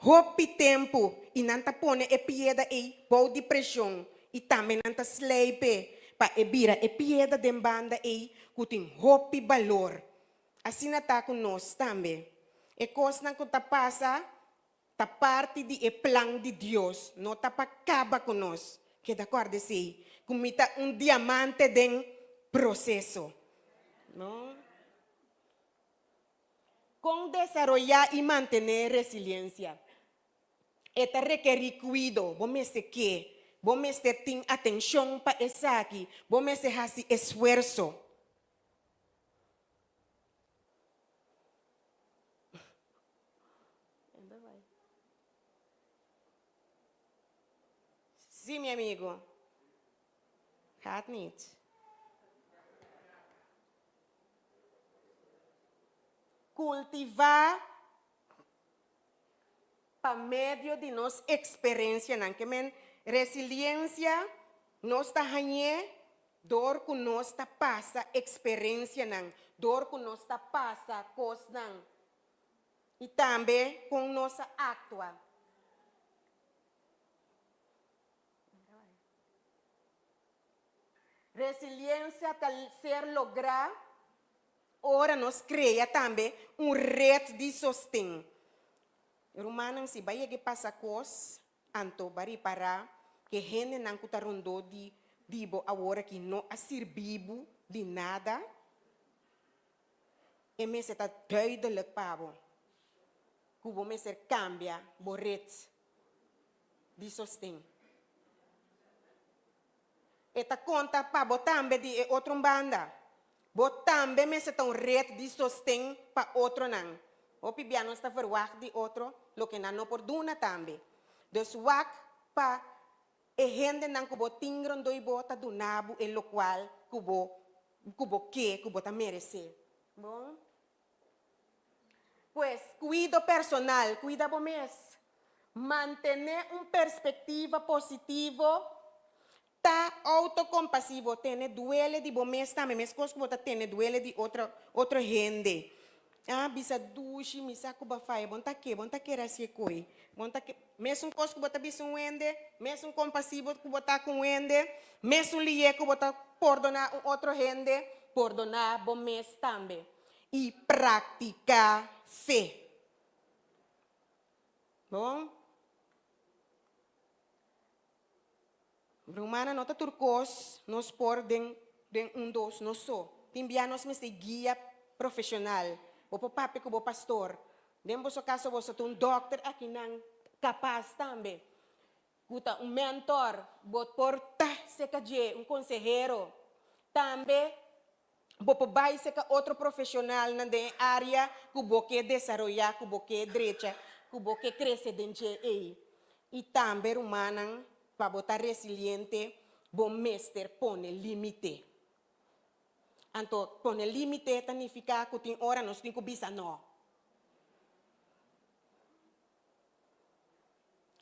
Hopi tempu i nan ta pone e pieda ei bou di preshon i tambe nan ta slijpe pa e bira e pieda den banda ei ku tin hopi balor. Asina ta ku nos tambe. E kosnan ku ta pasa ta parti di e plan di Dios, no ta pa kaba ku nos. Keda kòrda esei, ku mi ta un diamante den proseso. No. Kon desaroyá i mantené resiliensia? E ta rekerí kuido, bo mester ke, bo mester tin atenshon pa esaki, bo mester hasi esfuerso. Sí, mi amigo. Gaat niet. Kultivá pa medio di nos eksperensianan. Ke men resiliensia nos ta hañ'é dor ku nos ta pasa eksperensianan, dor ku nos ta pasa kosnan i tambe kon nos a aktua. Resiliencia ta ser lográ ora nos crea tambe un red di sosten. Rumannan, si ba yega e pasa cos, anto ba ripará cu e hendenan cu ta rondó di di bo awor aki no a sirbi bo di nada. E mester ta duidelijk pa bo ku bo mester kambia bo ret di sosten. E ta konta pa bo tambe di e otro banda. Bo tambe mester ta un ret di sosten pa otronan. Hopi bia nos ta verwagt di otro loke nan no por duna tambe. Dus wak pa e hendenan ku bo tin rondoi bo ta duna bo e lokual ku bo ku bo ke, ku bo ta meresé. Bon. Pues, kuido personal, kuida bo mes. Mantené un perspektiva positivo, ta outokompasivo, tene duele di bo mes tambe, meskos ku bo ta tene duele di otro otro hende. Ah, bisa dushi, mi sa ku bo a faya, bo no ta ke, bo no ta kere hasi e koi, bo no ta ke. Mesun kos ku bo ta bisa un hende, mesun kompasivo ku bo ta ku un hende, mesun lié ku bo ta pordoná un otro hende, pordoná bo mes tambe. I praktiká fe. Bon? Rumannan, no ta tur kos nos por den den un dos nos so. Tin bia nos mester guia profeshonal. Bo por papia ku bo pastor. Den boso kaso boso ta un dòkter akinan kapas tambe, ku ta un mentor. Bo por ta serka dje, un konsehero. Tambe bo por bai serka otro profeshonalnan den e área ku bo ke desaroyá, ku bo ke drecha, ku bo ke krese den dje ei. I tambe rumannan, pa bo ta resiliente, bo mester pone límite. Anto, pone límite ta nifiká ku tin ora nos tin ku bisa nò.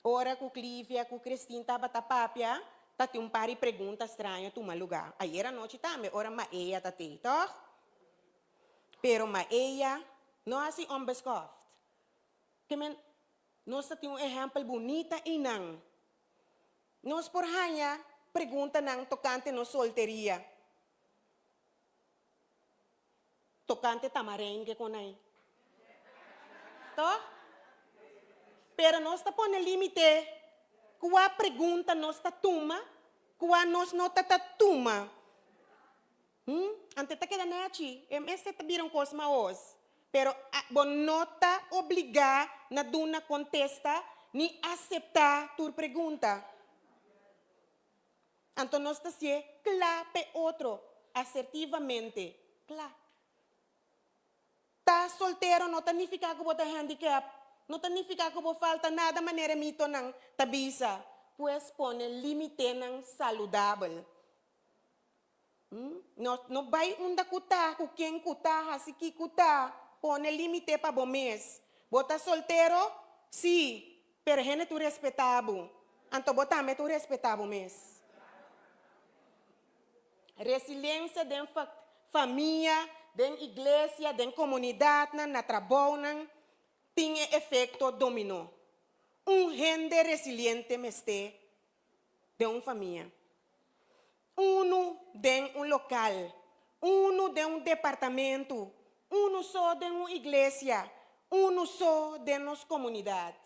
Ora ku Clivia ku Christine tabata papia, ta tin un par di pregunta straño tuma lugá. Ayer anochi tambe ora Maea ta tei, tòg? Pero Maea no hasi onbeskoft. Ke men, nos ta tin un ehèmpel bunita einan. Nos por haña preguntanan tokante nos solteria, Tokante tamarein ke konai. Toch? Pero nos ta pone limite kua pregunta nos ta tuma, kua nos no ta ta tuma. Hm? Ante ta keda nechi, e mester ta bira un kos maos. Pero bo no ta obligá na duna kontesta ni aseptá tur pregunta. Anto nos ta sié kla p'e otro, asertivamente kla. Ta soltero no ta nifiká ku bo ta handicap, no ta nifiká ku bo falta nada manera e mitonan ta bisa. Pues pone límitenan saludabel. No, no bai unda ku ta, ku ken ku ta, hasi ki ku ta. Pone límite pa bo mes. Bo ta soltero? Sí, pero hende tur respetá bo. Anto bo tambe tur respetá bo mes. Resiliensia den famia, den iglesia, den komunidatnan, na trabounan, tin e efekto dominó. Un hende resiliente mester den un famia, unu den un lokal, unu den un departamentu, unu so den un iglesia, unu so den nos komunidat.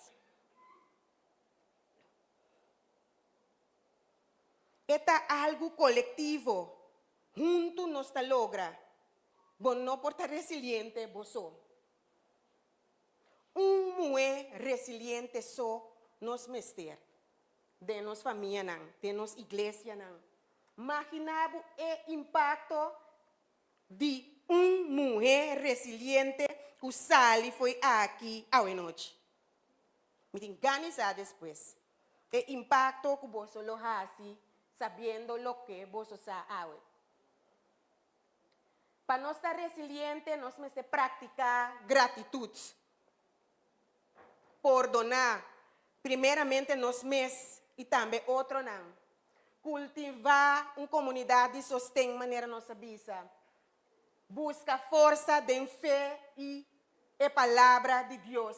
E ta algu kolektivo, huntu nos ta logra. Bo no por ta resiliente bo so. Un muhé resiliente so nos mester den nos famianan, den nos iglesianan. Maginá bo e impakto di un muhé resiliente ku sali fo'i aki awenochi. Mi tin gana di sa despues e impakto ku boso lo hasi sabiendo loke boso sa awe. Pa nos ta resiliente nos mester praktiká gratitut, pordoná primeramente nos mes i tambe otronan, kultivá un komunidat di sosten manera nos a bisa, buska forsa den fe i e Palabra di Dios,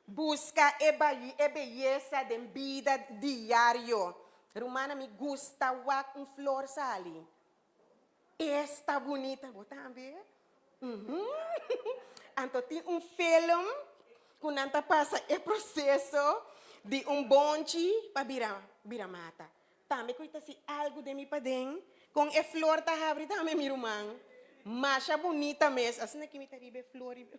buska e e beyesa den bida diario. Rumannan mi gusta wak un flor sali. Esta bunita, bo tambe? Uhum. Anto tin un film ku nan ta pasa e proseso di un bonchi pa bira bira mata. Tambe ku ta si algu den mi paden, kon e flor ta habri tambe mi ruman. Masha bunita mes. Asina ki mi ta riba e flor riba.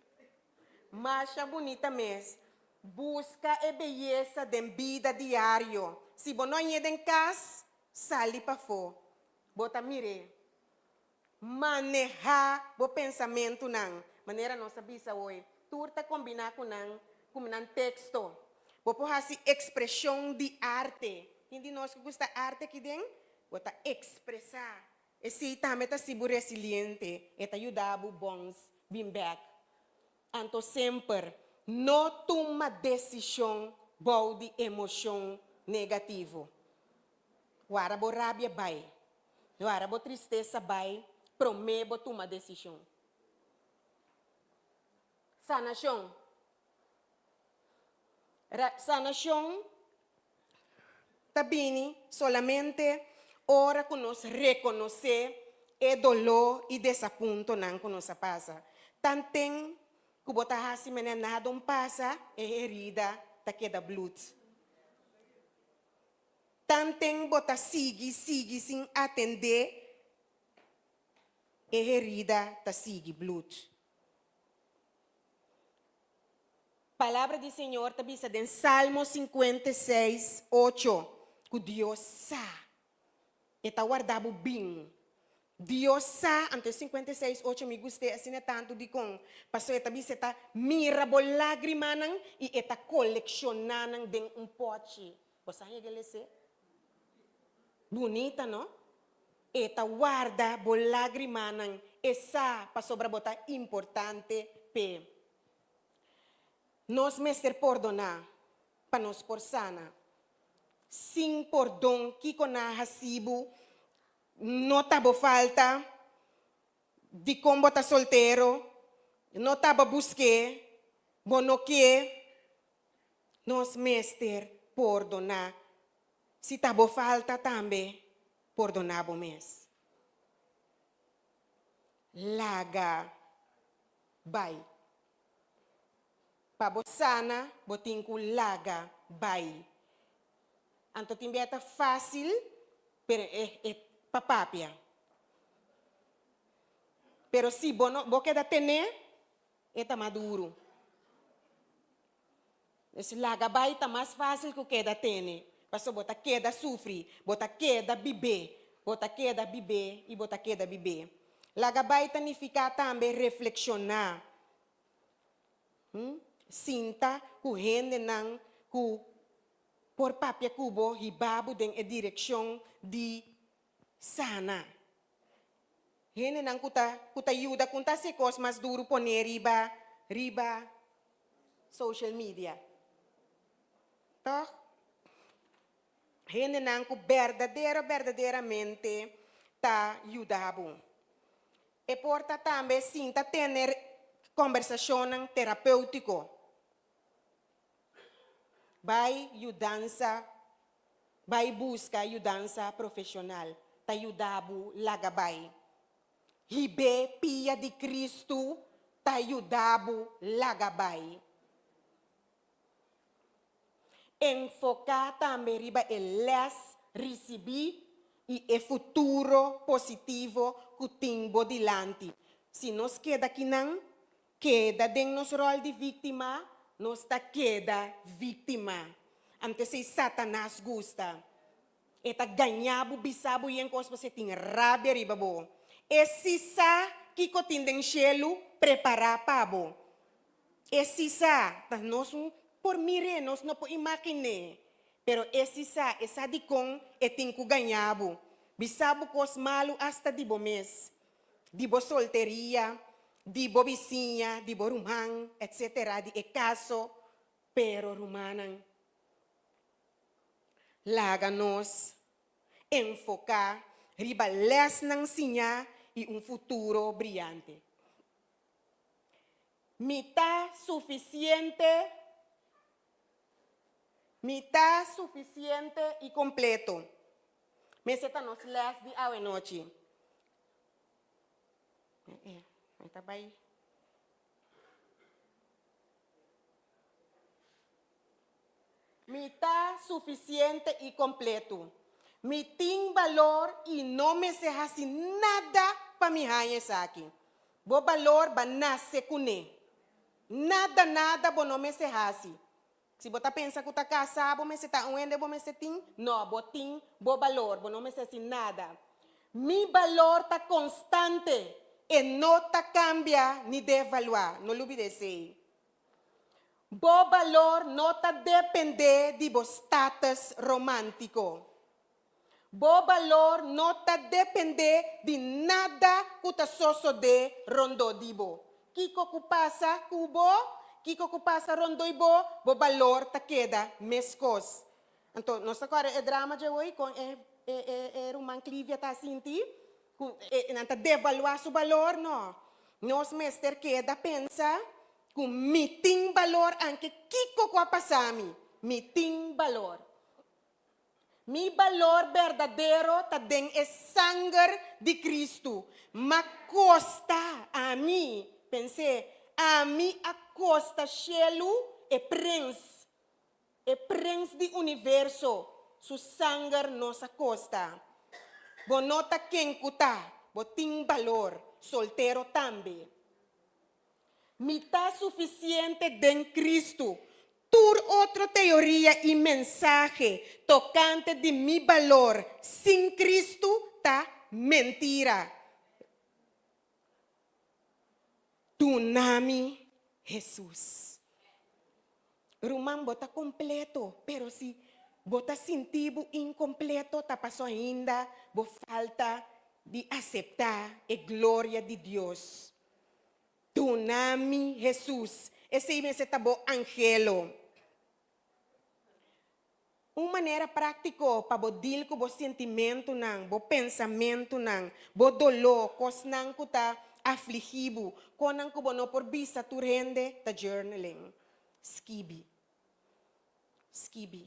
Masha bunita mes. Buska e beyesa den bida diario. Si bo no hañ'é den kas, sali pafó. Bo ta mir'é. Manehá bo pensamentunan. Manera nos a bisa hoy, tur ta kombiná ku nan ku nan teksto. Bo por hasi ekspreshon di arte. Kin di nos ku gusta arte aki den? Bo ta ekspresá. Esei tambe ta hasi bo resiliente, e ta yuda bo bons bin bèk. Anto semper, no tuma desishon bou di emoshon negativo. Wara bo rabia bai, wara bo tristesa bai promé bo tuma desishon. Sanashon. Sanashon ta bini solamente ora ku nos rekonosé e doló i desapuntonan ku nos a pasa. Tanten ku bo ta hasi manera nada un pasa, e herida ta keda blut. Tanten bo ta sigui sigui sin atendé, e herida ta sigui blut. Palabra di Señor ta bisa den Salmo 56, 8, ku Dios sa, E ta warda bo bin. Dios sa, anto e 56, 8 mi gust'é asina tantu, dikon? Pasobra e ta bisa e ta mira bo lágrimanan i e ta kolekshoná nan den un pòchi. Bo sa hege les'é? Bunita, no? E ta warda bo lágrimanan, e sa pasobra bo ta importante p'e. Nos mester pordoná pa nos por sana. Sin pordon kiko nan a hasi bo? No ta bo falta? Dikon bo ta soltero? No ta bo busk'é? Bo no ke? Nos mester pordoná. Si ta bo falta tambe, pordoná bo mes. Laga bai. Pa bo sana, bo tin ku laga bai. Anto tin bia ta fásil, pero e e pa papia. Pero si bo no bo keda tené, e ta mas duru. Dus laga bai ta mas fásil ku keda tene, pasobra bo ta keda sufri, bo ta keda bibé, bo ta keda bibé i bo ta keda bibé. Laga bai ta nifiká tambe reflekshoná, sinta ku hendenan ku por papia ku bo, hiba bo den e direkshon di sana. Hendenan ku ta ku ta yuda ku ta hasi e kos mas duru pone riba riba social media. Tòg? Hendenan ku berdadero berdaderamente ta yuda bo. E por ta tambe sinta tene kòmbersashonnan terapéutiko. Bai yudansa, bai buska yudansa profeshonal ta yuda bo laga bai. Hib'é pia di Kristu ta yuda bo laga bai. Enfoká tambe riba e lès risibí i e futuro positivo ku tin bo dilanti. Si nos keda kinan, Keda den nos ròl di víktima, nos ta keda víktima. Anto esei Satanas gusta. E ta gañá bo, bisa bo yen kos pasobra e tin rabia riba bo. E si sa kiko tin den shelu prepará pa bo. E si sa, ta nos por mir'é, nos no por imagin'é. Pero e si sa, e sa dikon e tin ku gañá bo, bisa bo kos malu asta di bo mes. Di bo solteria, di bo bisiña, di bo ruman, etcetera, di e caso, pero rumannan, laga nos enfoca riba lesnan siña y un futuro briyante. Mi ta suficiente, mi ta suficiente y completo. Mester ta nos les di awenochi. Mi ta bai. Mi ta sufisiente i kompletu. Mi tin balor i no mester hasi nada. pa mi haña esaki. Bo balor ba nase kuné. Nada nada bo no mester hasi. Si bo ta pensa ku ta kasá bo mester ta un hende bo mester tin, no, bo tin bo balor, bo no mester hasi nada. Mi balor ta konstante, e no ta kambia ni devaluá, no lubida esei. Bo balor no ta dependé di bo status romántiko. Bo balor no ta dependé di nada ku ta sosodé rondó di bo. Kiko ku pasa ku bo, kiko ku pasa rondó i bo, bo balor ta keda meskos. Anto, nos ta kòrda e drama djawoy kon e e e e ruman Clivia ta sinti ku e nan ta devaluá su balor? No. Nos mester keda pensa ku mi tin balor anke kiko ku a pasa mi, mi tin balor. Mi balor berdadero ta den e sanger di Cristo. M'a costa ami, pens'é, ami a costa shelu e prins, e prins di universo, su sanger nos a costa. Bo no ta ken cu ta, bo tin balor, soltero tambe. Mi ta sufisiente den Kristu. Tur otro teoria i mensahe tokante di mi balor sin Kristu ta mentira. Duna mi Hesus. Ruman, bo ta kompleto, pero si bo ta sinti bo inkompleto, ta paso ainda bo falta di aseptá e gloria di Dios. Duna mi Hesus. Esei mester ta bo angelo. Un manera práktiko pa bo dil ku bo sentimentunan, bo pensamentunan, bo doló, kosnan ku ta afligí bo, konan ku bo no por bisa tur hende, ta journaling. Skibi. Skibi.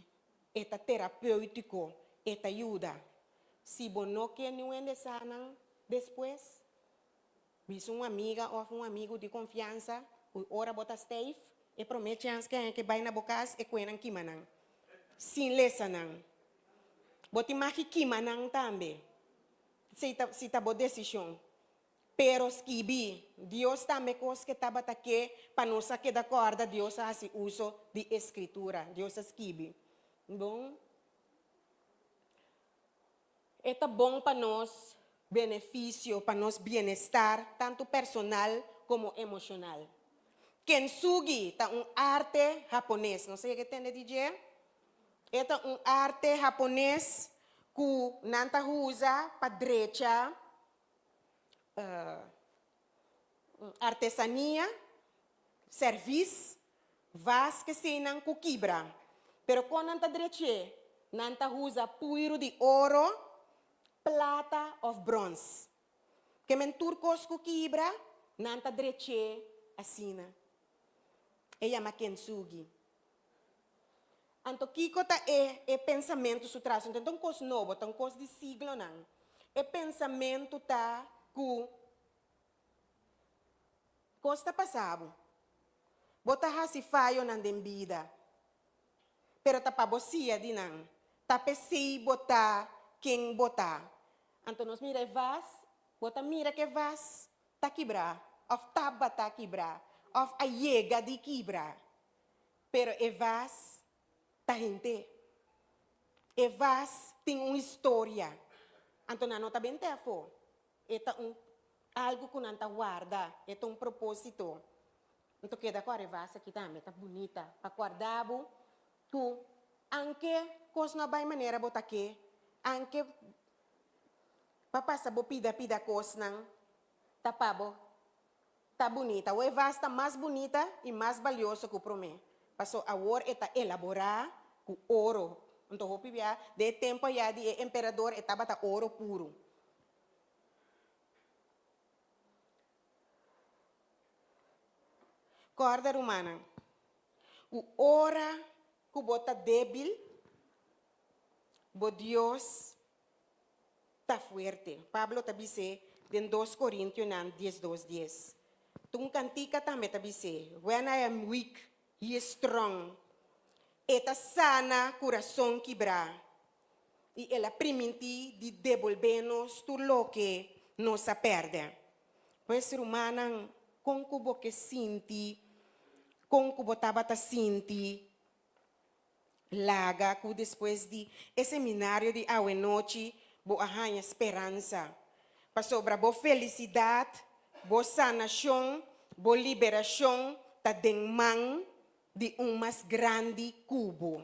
E ta terapéutiko. E ta yuda. Si bo no ke niun hende sa nan despues, Bisa un amiga òf un amigu di konfiansa ku ora bo ta steif, e promé chèns ke ke bai na bo kas e kue nan kima nan, sin lesa nan. Bo tin mag kima nan tambe, si ta si ta bo desishon. Pero skibi, Dios tambe kos ke tabata ke pa nos a keda kòrda Dios a hasi uso di e Skritura, Dios a skibi. Bon. E ta bon pa nos benefisio, pa nos bienestar, tantu personal komo emoshonal. Kintsugi ta un arte hapones. Nos a yega e tende di dje? E ta un arte hapones ku nan ta usa pa drecha artesania, servis, vas keseinan ku kibra. Pero kon nan ta drech'é? Nan ta usa puiru di oro, plata òf bròns. Ke men tur kos ku kibra, nan ta drech'é asina. E yama kintsugi. Anto kiko ta e e pensamentu su tras? No ta un kos nobo, ta un kos di siglonan. E pensamentu ta ku Kos ta pasa bo. Bo ta hasi fayonan den bida, pero ta pa bo sia di nan. Ta p'esei bo ta ken bo ta. Anto nos mira e vas, bo ta mira ku e vas ta kibrá òf tabata kibrá òf a yega di kibra, pero e vas ta hende. E vas tin un historia, anto nan no ta bent'é afó. E ta un algu ku nan ta warda, e ta un propósito. Anto keda ku e vas aki tambe ta bunita pa kòrda bo ku anke kos no a bai manera bo ta ke, anke pa pasa bo pida pida kosnan ta pa bo ta bunita. Awor e vas ta mas bunita i mas balioso ku promé, paso awor e ta elaborá ku oro. Anto hopi bia den e tempu ayá di e emperador e tabata oro puru. Kòrda rumannan, ku ora ku bo ta débil, bo Dios ta fuerte. Pablo ta bis'é den dos Korintionan diesdos dies. Ta un kantika tambe ta bis'é, When I am weak, He is strong. E ta sana kurason kibrá. I el a primintí di debolbé nos tur loke nos a pèrdè. Pues rumannan, kon ku bo ke sinti, kon ku bo tabata sinti, laga ku despues di e seminario di awenochi bo a haña speransa, pasobra bo felisidat, bo sanashon, bo liberashon ta den man di un mas grandi ku bo.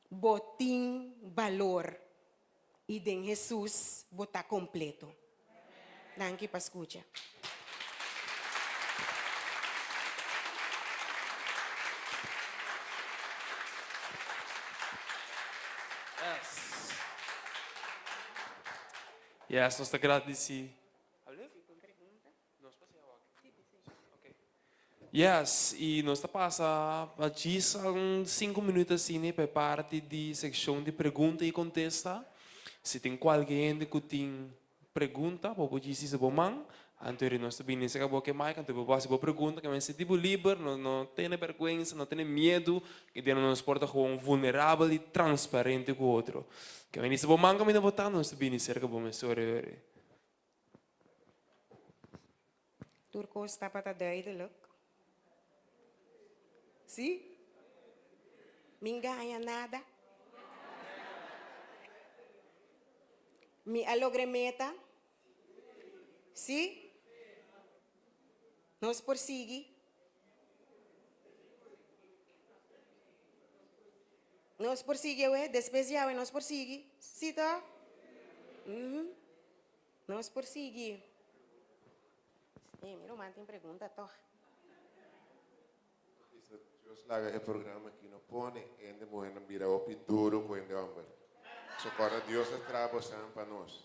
Bo tin balor i den Hesus bo ta kompleto. Danki pa skucha. Yes, nos ta gradisi. Yes, i nos ta pasa pa djis algun sinku minuut asina pa e parti di sekshon di pregunta i kontesta. Si tin kualke hende ku tin pregunta, bo por djis hisa bo man. Anto eri nos ta bini saka bo ke mic, anto bo por hasi bo pregunta, ke men sinti bo liber, no no tene bèrgwensa, no tene miedu, ke den nos por ta gewoon vulnerabel i transparente ku otro. Ke men hisa bo man kaminda bo ta, nos ta bini serka bo mesora eri. Tur kos tabata duidelijk. Sí? Mi n'gaña nada. Mi a logra e meta. Sí? Nos por sigui. Nos por sigui awe, despues di awe nos por sigui. Sí toch? Uhum. Nos por sigui. Eh, mi ruman tin pregunta toch. Bisa Dios laga e programa aki no pone hende muhernan bira hopi duro ku hende homber. So kòrda Dios a traha bosan pa nos.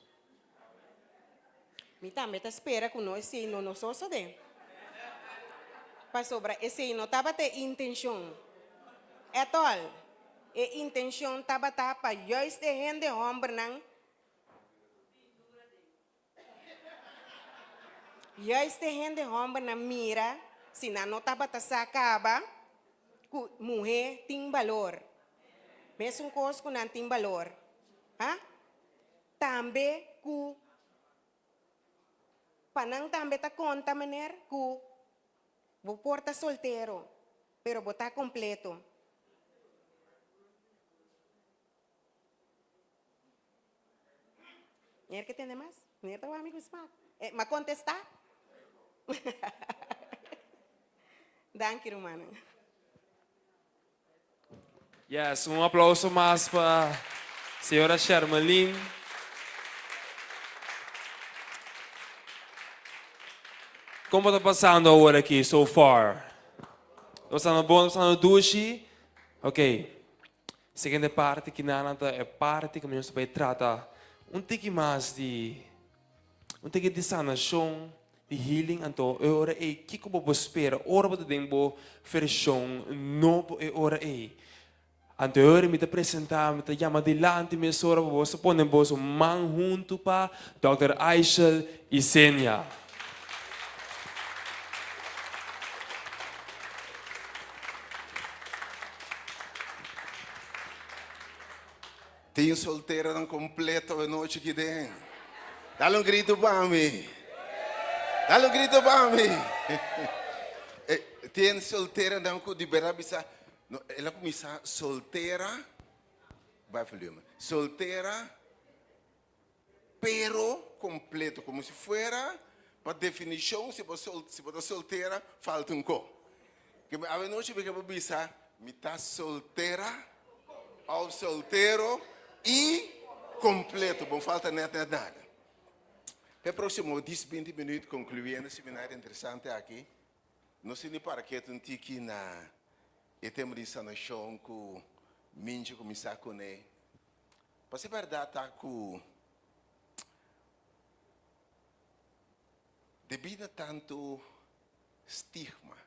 Mi tambe ta spera ku no esei no no sosodé. Pasobra esei no tabata e intenshon. At all. E intenshon tabata pa juist e hende hòmbernan, juist e hende hòmbernan mira si nan no tabata sa kaba ku muhé tin balor. Mesun kos ku nan tin balor. Ha? Tambe ku pa nan tambe ta konta meneer ku bo por ta soltero pero bo ta kompleto. Meneer ke tende mas? Meneer ta wak mi ku smak. Eh, m'a kontestá? Danki rumannan. Yes, un aplauso mas pa señora Shermelin. Kon bo ta pasando awor aki so far? Ta pasando bon, ta pasando dushi? Ok. Siguiente parti kinanan ta e parti ku nos ta bai trata un tiki mas di un tiki di sanashon, di healing, anto e ora ei kiko bo por spera ora bo ta den bo vershon nobo e ora ei. Anto e ora mi ta presenta, mi ta yama dilanti mesora pa boso pone boso man huntu pa Dòkter Aishel Isenia. Tin solteronan completo awe nochi aki den. Dale un grito pa mi. Dale un grito pa mi. Tin solteronan cu di berdad bisa, no, el a cuminsa soltera, bai volumen, soltera pero completo, como si fuera pa definicion si bo si bo ta soltera falta un co. Ke awe nochi mi ke por bisa mi ta soltera of soltero y completo, bo falta net net nada. P'e proximo dies binti minuut concluyendo e seminario interesante aki, nos tin di para ketu un tiki na e tema di sanacion cu Mincho cuminsa cune. Pasobra e bèrdat ta ku debí na tantu stigma,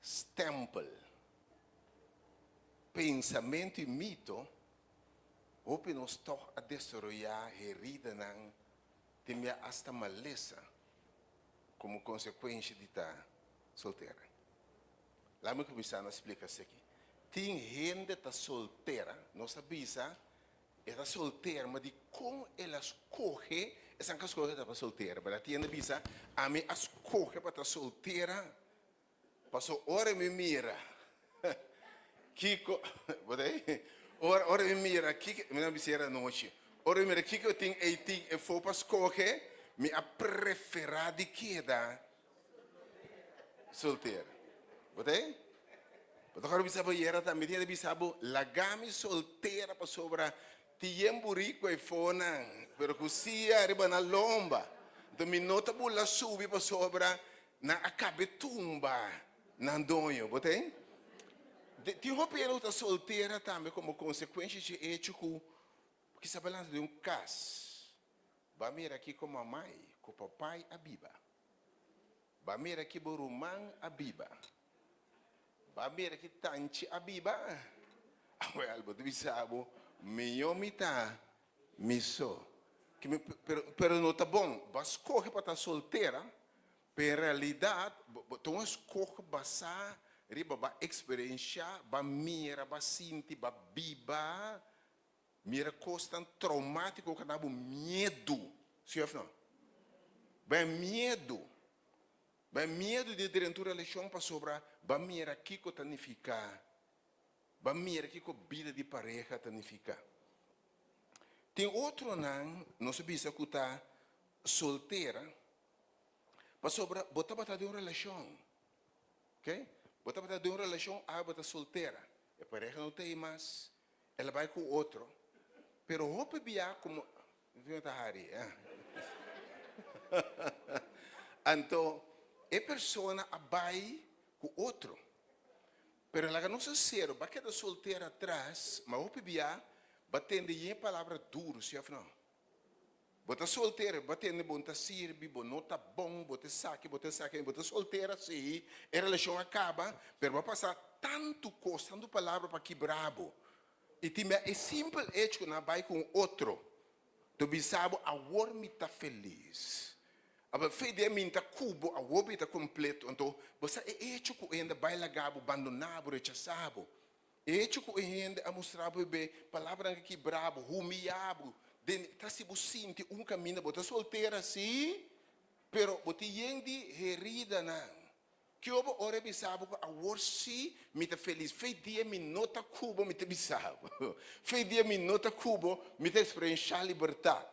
stèmpel, pensamentu i mito, hopi nos tòg a desaroyá heridanan, tin bia asta malesa komo konsekuensha di ta soltera. Laat mi kuminsá na splika esaki. Tin hende ta soltera, nos ta bisa E ta soltera, ma dikon el a skohe? Esnan ku a skohe ta pa soltera, pero a tiende bisa, Ami a skohe pa ta soltera, paso ora mi mira kiko, bo ta ei? Ora, ora mi mira kiko, mi no bisa era anochi, ora mi mira kiko tin ei tin efo pa skohe, mi a preferá di keda soltera. Bo ta ei? Bo ta kòrda bisa bo yera tambe tin hende bisa bo laga mi soltera pasobra tin yen buriku eifonan pero ku sia riba nan lomba. Enton mi no ta bula subi pasobra nan a kabe tumba nan doño. Bo ta ei? Tin hopi hende ku ta soltera tambe komo konsekuensha dje echo ku kisa bo lanta den un kas bo a mira kiko mamai ku papai a biba. Ba mira ki bo ruman a biba. Ba mira ki tanchi a biba. Awel, bo ta bisa bo, Mihó mi ta mi so. Pero, pero no ta bon. Bo a skohe pa ta soltera, pero en realidat bo ta un eskoho basá riba bo a eksperenshá, bo a mira, bo a sinti, bo a biba. Mira kosnan traumátiko ku a dá bo miedu, sí òf no? Bo a miedu, bo a miedu di drenta un relashon pasobra bo a mira kiko ta nifiká, bo a mira kiko bida di pareha ta nifiká. Tin otronan nos a bisa ku ta soltera pasobra bo tabata den un relashon, ok? Bo tabata den un relashon, awe bo ta soltera, e pareha no ta ei mas, El a bai ku otro, pero hopi bia komo mi ta hari eh. Anto e persona a bai ku otro, pero laga nos sinsero, bo a keda soltero atras, ma hopi bia bo a tende yen palabra duru, si òf no? Bo ta soltero, bo a tende bo no ta sirbi, bo no ta bon, bo ta esaki, bo ta esaki, bo ta soltera, sí, e relashon a kaba, pero bo a pasa tantu kos, tantu palabra pa kibra bo. I tin bia e simpel echo ku nan a bai ku un otro, ta bisa bo, awor mi ta felis. Aba fe di e mi ta ku bo, awor mi ta kompleto. Anto bo sa e echo ku hende a bai laga bo, bandona bo, rechasa bo. E hecho ku e hende a mustra bo bebé palabranan ke kibra bo, humiyá bo, den ta si bo sinti un kaminda bo ta soltera sí, pero bo tin yen di heridanan. Kio bo ora e bisa bo ku awor sí mi ta felis, fe dia mi no ta ku bo mi ta bisa bo, fe dia mi no ta ku bo mi ta eksperenshá libertat.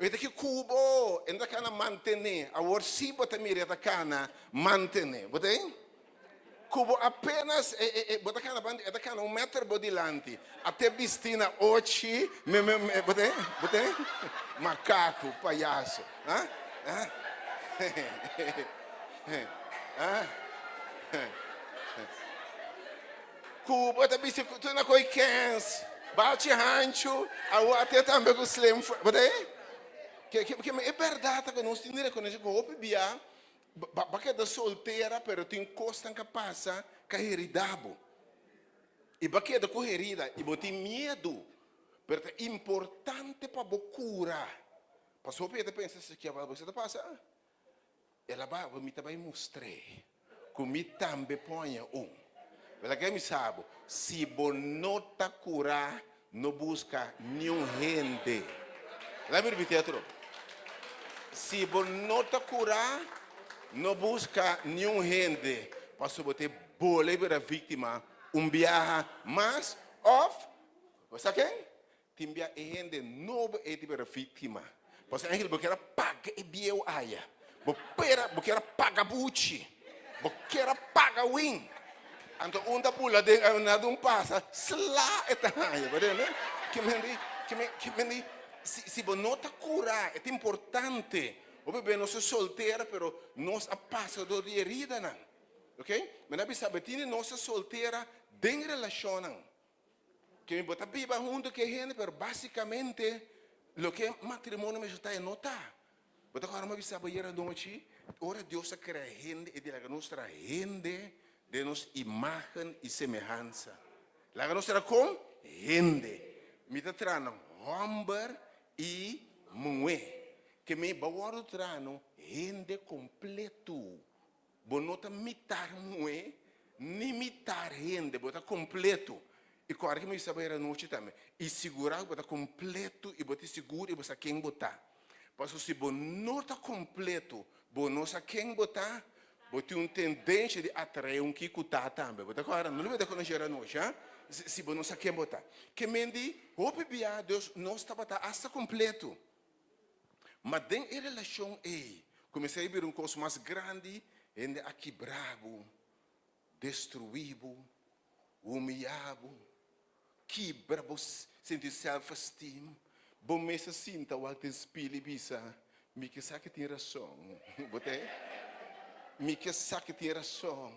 E ta ke ku bo, e no ta kana mantené. Awor sí bo ta mira e ta kana mantené. Bo ta ei? Ku bo apenas e, e, e, bo ta kana banda, e ta kana un meter bo dilanti. Ate bistí na ochi, me, me, me, bo ta ei? Bo ta ei? Makaku, payaso. Ha? Ha? Ha? Ku bo ta bisti ku tur na koi kens, bachi hanchu, awa te tambe ku slim fo, bo ta e? Ke ke ke e bèrdat ta ku nos tin di rekonosé ku hopi bia ba ba keda soltera pero tin kosnan ka pasa ka herida bo. I ba keda ku herida i bo tin miedu, pero ta importante pa bo kura. Pasobra hopi e ta pensa esaki tabata bo sa ta pasa. El a bai, mi ta bai mustr'é ku mi tambe poña un. Pero laga mi sa bo, si bo no ta kurá, no buska niun hende. Laga mi ripití atrobe. Si bo no ta kurá, no buska niun hende, pasobra bo ta e bole bira víktima un biaha mas òf, bo sa ken? Tin bia e hende nobo ei ta bira víktima. Pasobra Angel bo kier a paga e bieu aya. Bo pera, bo kier a paga buchi. Bo kier a paga win. Anto un ta bula den ayo nada un pasa, sla e ta haña. Bo tende? Ke men di, ke men, ke men di, si, si bo no ta kura, e ta importante. Hopi bia nos ta soltera pero nos a pasa dor di heridanan. Ok? Mi a bisa bo tin di nos ta soltera den relashonnan. Ke bo ta biba huntu ku e hende, pero básikamente loke matrimonio mester ta e no ta. Bo ta kòrda mi a bisa bo ayer anochi, ora Dios a krea hende, e di laga nos traha hende den nos imágen i semehansa. Laga nos traha kon? Hende. Mi ta traha nan hòmber i muhé. Ke mi bo a wòrdu traha no hende kompletu. Bo no ta mitar muhé ni mitar hende, bo ta kompleto. I kòrda ke mi bisa bo ayera nochi tambe, i sigurá ku bo ta kompleto i bo tin sigur i bo sa ken bo ta. Pasobra si bo no ta kompleto, bo no sa ken bo ta, bo tin un tendensia di atraé un ki ku ta tambe. Bo ta kòrda? No lo bida ku nos ayera nochi, ha? Si bo no sa ken bo ta. Ke men di, hopi bia Dios nos tabata asta kompleto. Ma den e relashon ei, kuminsá a bira un kos mas grandi, hende a kibra bo, destruí bo, humiyá bo, kibra bo sinti self-esteem, bo mes a sinta wak den spil i bisa, Mi ke sa ke tin rason. Bo ta e? Mi ke sa ke tin rason.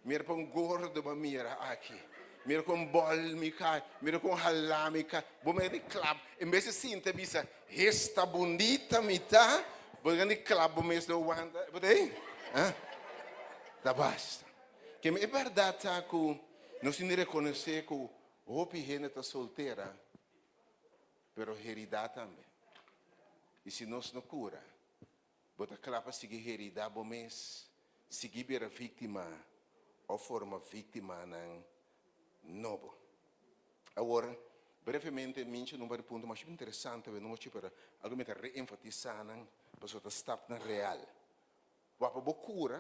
Mira pa un gordo bo a mira aki. Mira kon bòl mi kai. Mira kon halá mi kai. Bo mira di klap. En bes di sinta bisa, Esta bunita mi ta, bo ta di klap bo mes lo wanta. Bo ta e? Ta basta. Keme e bèrdat ta ku nos tin di rekonosé ku hopi hende ta soltera, pero heridá tambe. I si nos no kura, bo ta kla pa sigui heridá bo mes, sigui bira víktima òf forma víktimanan nobo. Awor, brevemente, mincha un par di punto masha interesante awe nochi, pero algu mi ta reenfatisá nan pasobra ta stapnan real. Wak pa bo kura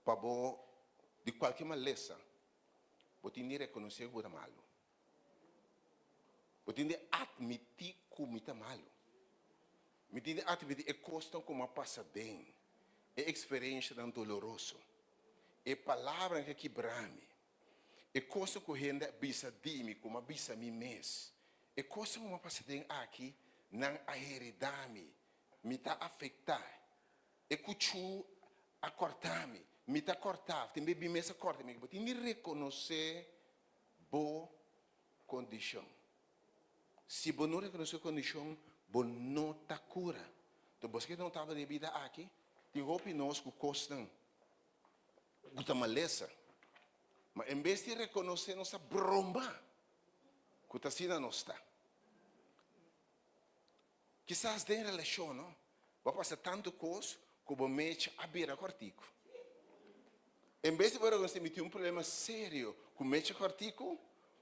pa bo di kualke malesa, bo tin di rekonosé ku bo ta malu. Bo tin di atmití ku mi ta malu. Mi tin di atmití e kosnan ku mi a pasa den, e eksperenshanan doloroso, e palabranan ku a kibra mi, e kosnan ku hende a bisa di mi, ku mi a bisa mi mes. E kosnan ku mi a pasa den aki, nan a heredá mi. Mi ta afektá. E kuchú a kòrtá mi. Mi ta kòrtá. Tin bes mi mes a kòrta mi. Bo tin di rekonosé bo kondishon. Si bo no rekonosé kondishon, bo no ta kura. Enton bo sa ke no tabata den e bida aki? Tin hopi nos ku kosnan ku ta malesa, ma en bes di rekonosé nos ta broma ku ta asina nos ta. Kisas den relashon no, bo a pasa tantu kos ku bo mecha a bira kòrtiku. En bes di bo rekonosé mi tin un problema serio ku mecha kòrtiku,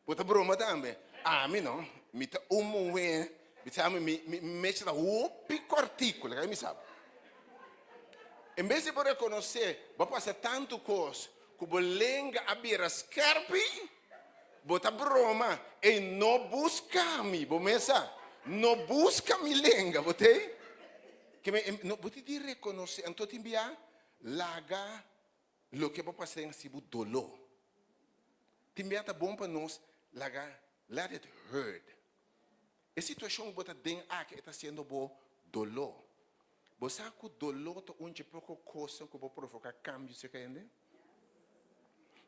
bo ta broma tambe. Ami no, mi ta un muhé, mi sa mi mi mecha ta hopi kòrtiku, laga mi sa. En bes di bo rekonosé bo a pasa tantu kos ku bo lenga a bira skèrpi, Bo ta broma, ey no busca mi, bo mes sa, no busca mi lenga, bo tey? Ke me, no, bo tin di reconoce, anto tin bia laga loke bo pasa den haci bo dolo. Tin bia ta bon pa nos laga, let it hurt. E situacion ku bo ta den aki e ta haciendo bo dolo. Bo sa ku doló ta un dje poko kosnan ku por provoká kambio serka hende?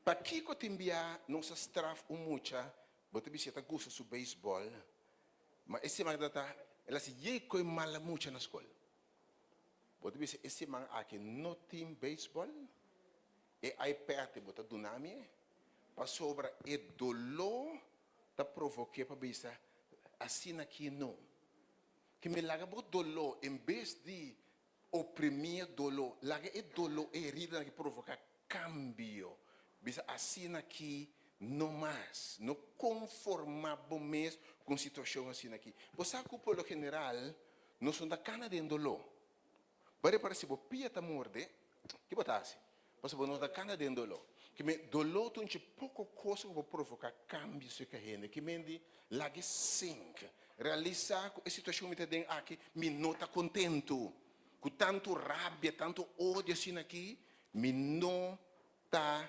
Pakiko tin bia nos a straf un mucha, bo ta bisa e ta gusta su beisbòl, ma e siman ta ta el a hasi yei ku e mala mucha na skol. Bo ta bisa e siman aki no tin beisbòl, e iPad bo ta duna mi e, pasobra e doló ta provok'é pa bisa asina aki no. Ki mi laga bo doló en bes di oprimí e doló, laga e doló, e heridanan ki provoká kambio. Bisa asina ki no mas. No konformá bo mes ku un situashon asina aki. Bo sa ku por lo general nos no ta kana den doló. Bo a repará si bo pia ta morde, ki bo ta hasi? Pasobra bo no ta kana den doló. Ki men, doló ta un dje poko kos ku por provoká kambio serka hende. Ki men di, lag'e sink. Realisá ku e situashon mi ta den aki, mi no ta kontentu. Ku tantu rabia, tantu odio asina aki, mi no ta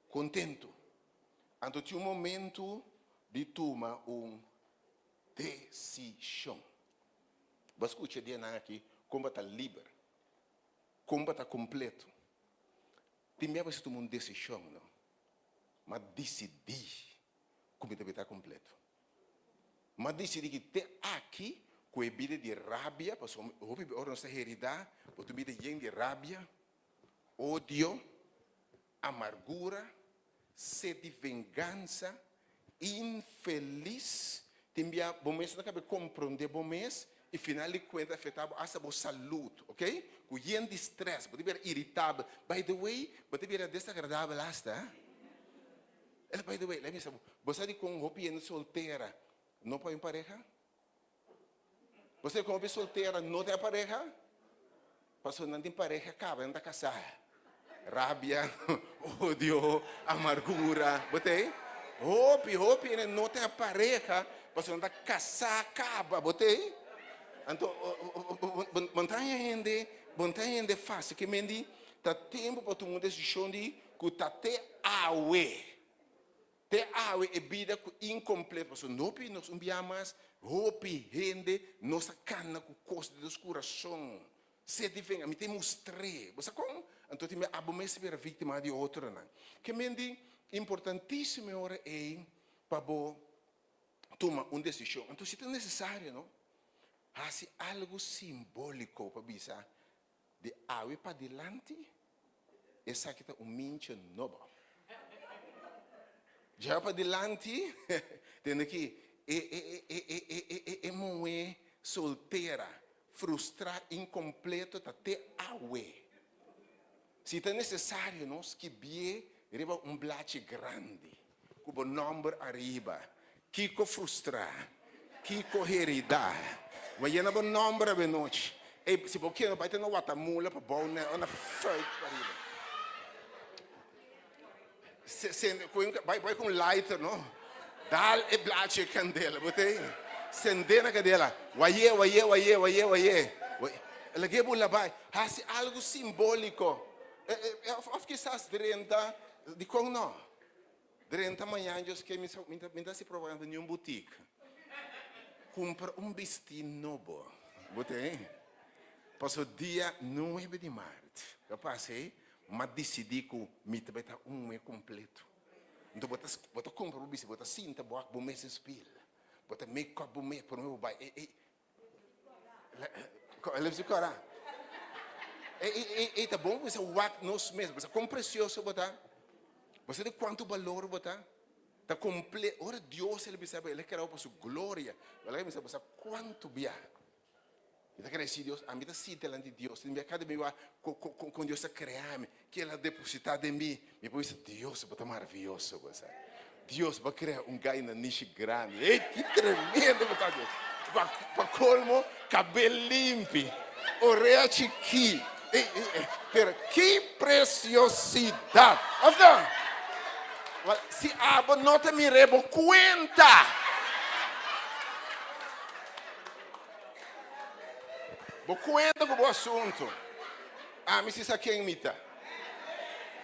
kontentu. Anto tin un momentu di tuma un desishon. Bo a skucha e dianan aki kon bo ta liber, kon bo ta kompleto. Tin bia bo mester tuma un desishon, no? M'a disidí ku mi ta bita kompleto. M'a disidí ki te aki ku e bida di rabia, pasobra hopi bia ora nos ta heridá, bo ta un bida yen di rabia, odio, amargura, sed di vengansa, infelis, tin bia bo mes no ta kabe komprondé bo mes i final di kuenta afektá bo asta bo salud, ok, ku yen di strès, bo ta bira iritabel, by the way, bo ta bira desagradabel asta. By the way, let me sa bo, bo sa dikon hopi hende soltera no por hay un pareha? Bo sa dikon hopi soltera no ta hay pareha? Pasobra nan tin pareha kaba, nan ta kasá. Rabia, odio, amargura, bo ta ei? Hopi, hopi hende no ta pareha pasobra nan ta kasá kaba, bo ta ei? Anto, bo ta haña hende, bo ta haña hende fásil. Ke men di ta tempu pa tuma un desishon di ku ta te awe. Te awe e bida ku inkompleto pasobra no hopi nos un bia mas hopi hende nos a kana ku kos den nos kurason sed di venga mi ta mustr'é bo sa kon anto tin bia abo mes ta bira víktima di otronan ke men di importantísimo e ora ei pa bo tuma un desishon anto si ta nesesario no hasi algu simbóliko pa bisa Di awe padilanti esaki ta un mincha nobo. Djawe padilanti, tende aki, e e e e e e e e muhé soltera, frustrá, inkompleto ta te awe. Si ta nesesario no skibié riba un blachi grandi ku bo nòmber ariba. Kiko frustrá? Kiko heridá? Bo yena bo nòmber awenochi. Ey, si bo kier bai ta na Watamula pa bou na na fuik pariba. Sende ku bai bai ku un lighter no. Dal e blachi e kandela bo ta sende na kandela. Waye waye waye waye waye. Lag'é bo labai. Hasi algu simbóliko. Òf kisas drenta, dikon no? Drenta mañan Dios ke mi mi ta hasi propaganda pa niun butik. Kumpra un bistí nobo. Bo ten? Paso dia nuebe di mart ta pasa ei, m'a disidí ku mi ta bai ta un muhé kompleto. Nto bo ta bo ta kumpra bo bistí, bo ta sinta bo wak bo mes den spil, bo ta make up bo mes promé bo bai. Ei, ei, Lep si kora. Ei, ei, ei, ei, ta bon bisa wak nos mes. Bo sa kon presioso bo ta? Bo sa di kuantu balor bo ta? Ta komple, ora Dios el bisa bo, el a krea bo pa su gloria. Bo laga bisa bo sa kuantu bia. Mi ta agradeci Dios, ami ta sinti delante di Dios. Mi a kada mi wak kon Dios a krea mi, ke el a deposita den mi. Mi por bisa, Dios, bo ta maravioso, bo sa. Dios, bo a krea un gai na nishi grandi. Ey, ki tremendo bo ta, Dios. Pa, pa colmo, kabel limpi, orea chikí. Ey, ey, ey, pero ki preciosidad! Of no? Wel, si abo no ta mir'é, bo cuenta. Bo cuenta cu bo asunto. Ami si sa ken mi ta.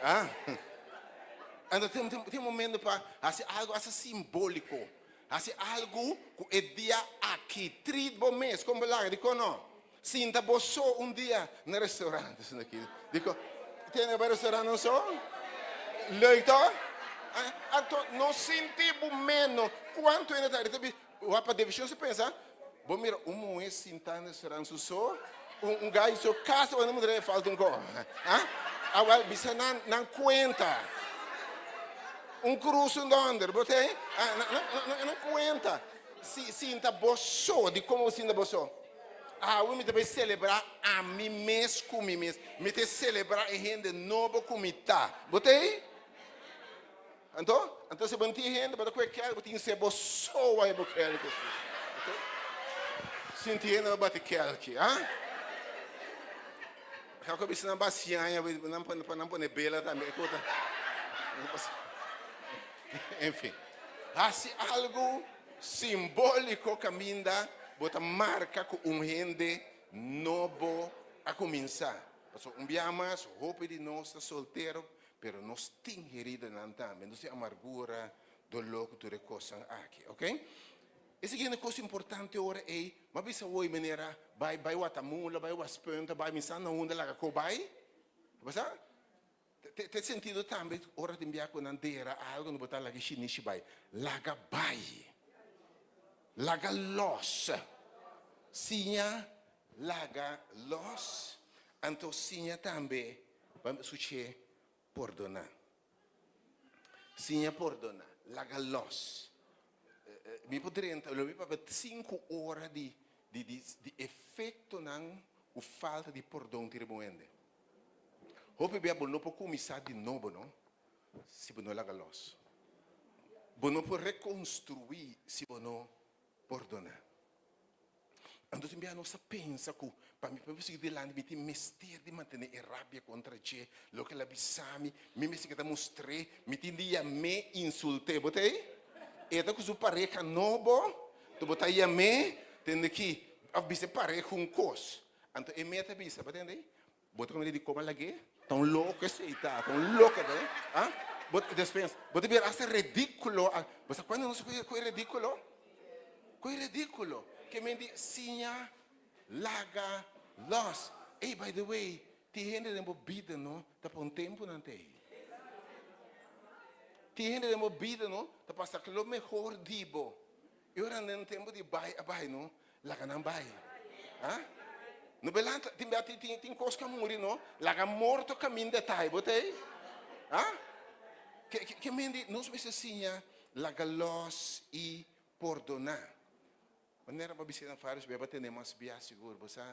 Ah. Anto tin tin momento pa hasi algo hasta simbóliko. Hasi algo ku e dia aki. Treat bo mes. Kon bo laga? Dikon no? Sinta bo so un dia na restaurant. Asina aki. Dikon? Tene bai restaurant nan so? Leuk to? Anto no sinti bo meno. Kuantu hende ta bi Wak pa divishon si pensa, bo mira un muhé sintá na restaurant su so, un un gai so kasa wak na muhé falta un ko. Ha? Awel bisa nan nan kuenta. Un krus un dònder, bo tei? Ah, nan nan nan kuenta. Si sinta bo so, di komo bo sinta bo so? Awe mi ta bai selebrá ami mes ku mi mes. Mi ta selebrá e hende nobo ku mi ta. Bo tei? Anto, anto si bo no tin hende, bo ta kohe kèlki, bo tin se bo so wak bo kèlki asi. Anto, sinti hende pa bati kèlki, ha? Ka ku bisa nan basiaña, nan pone, pa nan pone bela tambe, e kota. Enfin, hasi algu simbóliko kaminda bo ta marka ku un hende nobo a kuminsá. Pasobra un biaha mas, hopi di nos ta soltero, Pero nos tin heridanan tambe, nos tin amargura, doló ku tur e kosnan aki, ok? E siguiente kos importante ora ei, m'a bisa woi manera bai bai Watamula, bai Waspunta, bai mi sa na unda laga ko bai. Bo sa? Te te sentido tambe ora tin bia ku nan dera algo no bo ta laga e shinishi bai. Laga bai. Laga lòs. Siña laga lòs, anto siña tambe Ban suche pordoná. Siña pordoná. Laga los. Mi por drenta, lo mi papia sinku ora di di di di efektonan ku falta di pordon tin riba un hende. Hopi bia bo no por kuminsá di nobo no, si bo no laga los. Bo no por rekonstruí si bo no pordoná. Anto tin bia nos ta pensa ku pa mi por sigui dilanti mi tin mester di mantené e rabia kontra dje, loke el a bisa mi, mi mester keda mustr'é, mi tin di yam'é, insult'é. Bo ta ei? E ta ku su pareha nobo, anto bo ta yam'é, tende ki, òf bisa e pareha un kos. Anto e meta bisa, bo tende ei? Bo ta komende di koma lag'é? Ta un loko esei ta, ta un loko ta, ah? Bo despensa, bo ta bira hasta redíkulo. Bo sa kuando nos ku e redíkulo? Ku e redíkulo. Ke men di siña laga lòs. Ey, by the way, tin hende den bo bida no ta pa un tempu nan ta ei. Tin hende den bo bida no ta pa saka lo mehor di bo. E ora nan den tempu di bai a bai no, Laga nan bai. Ha? No be lanta, tin bia tin tin tin kos ka muri no, laga morto kaminda ta ei, bo ta ei? Ha? Ke ke ke mendi nos mester siña laga lòs i pordoná. Manera bo a bisa nan varios bia bo a tende mas bia sigur, bo sa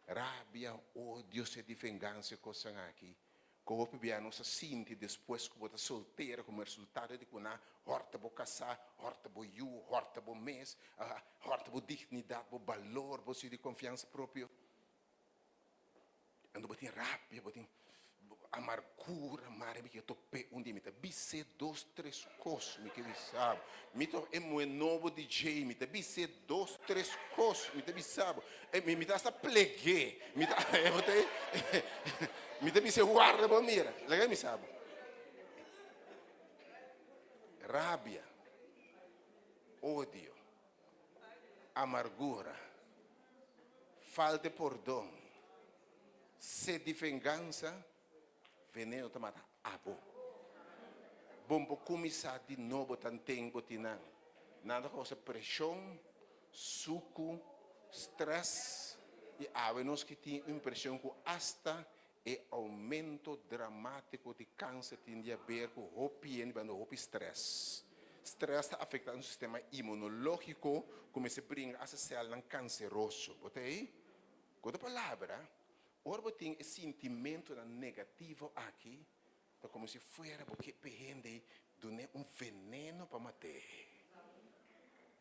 rabia, odio, sed di vengansa e kosnan aki. Ku hopi bia nos a sinti despues ku bo ta soltero komo resultado di ku nan hòrta bo kasá, hòrta bo yu, hòrta bo mes, hòrta bo dignidat, bo balor, bo sentido di konfiansa propio. Anto bo tin rabia, bo tin amargura, mare mi ke top'é un dia mi ta bis'é dos tres kos mi ke bisa bo. Mi ta e muhé nobo di djei, mi ta bis'é dos tres kos mi ta bisa bo. Mi ta hasta pleg'é, mi ta mi ta bis'é warda bo mira, laga mi sa bo. Rabia, odio, amargura, falta di pordon, sed di vengansa, Veneno ta mata abo. Bon por kuminsá di nobo tanten bo tin nan. Nan ta kousa preshon, suku, strès i awe nos ki tin impreshon ku asta e oumento dramátiko di kanser tin di aber ku hopi hende banda hopi strès. Strès ta afektá nos sistema imunológiko ku mester bringa asta sèlnan kanseroso. Bo ta ei? Ku otro palabra, Ora bo tin e sintimentunan negativo aki, ta komo si fuera bo ke p'e hende dun'é un veneno pa mat'é.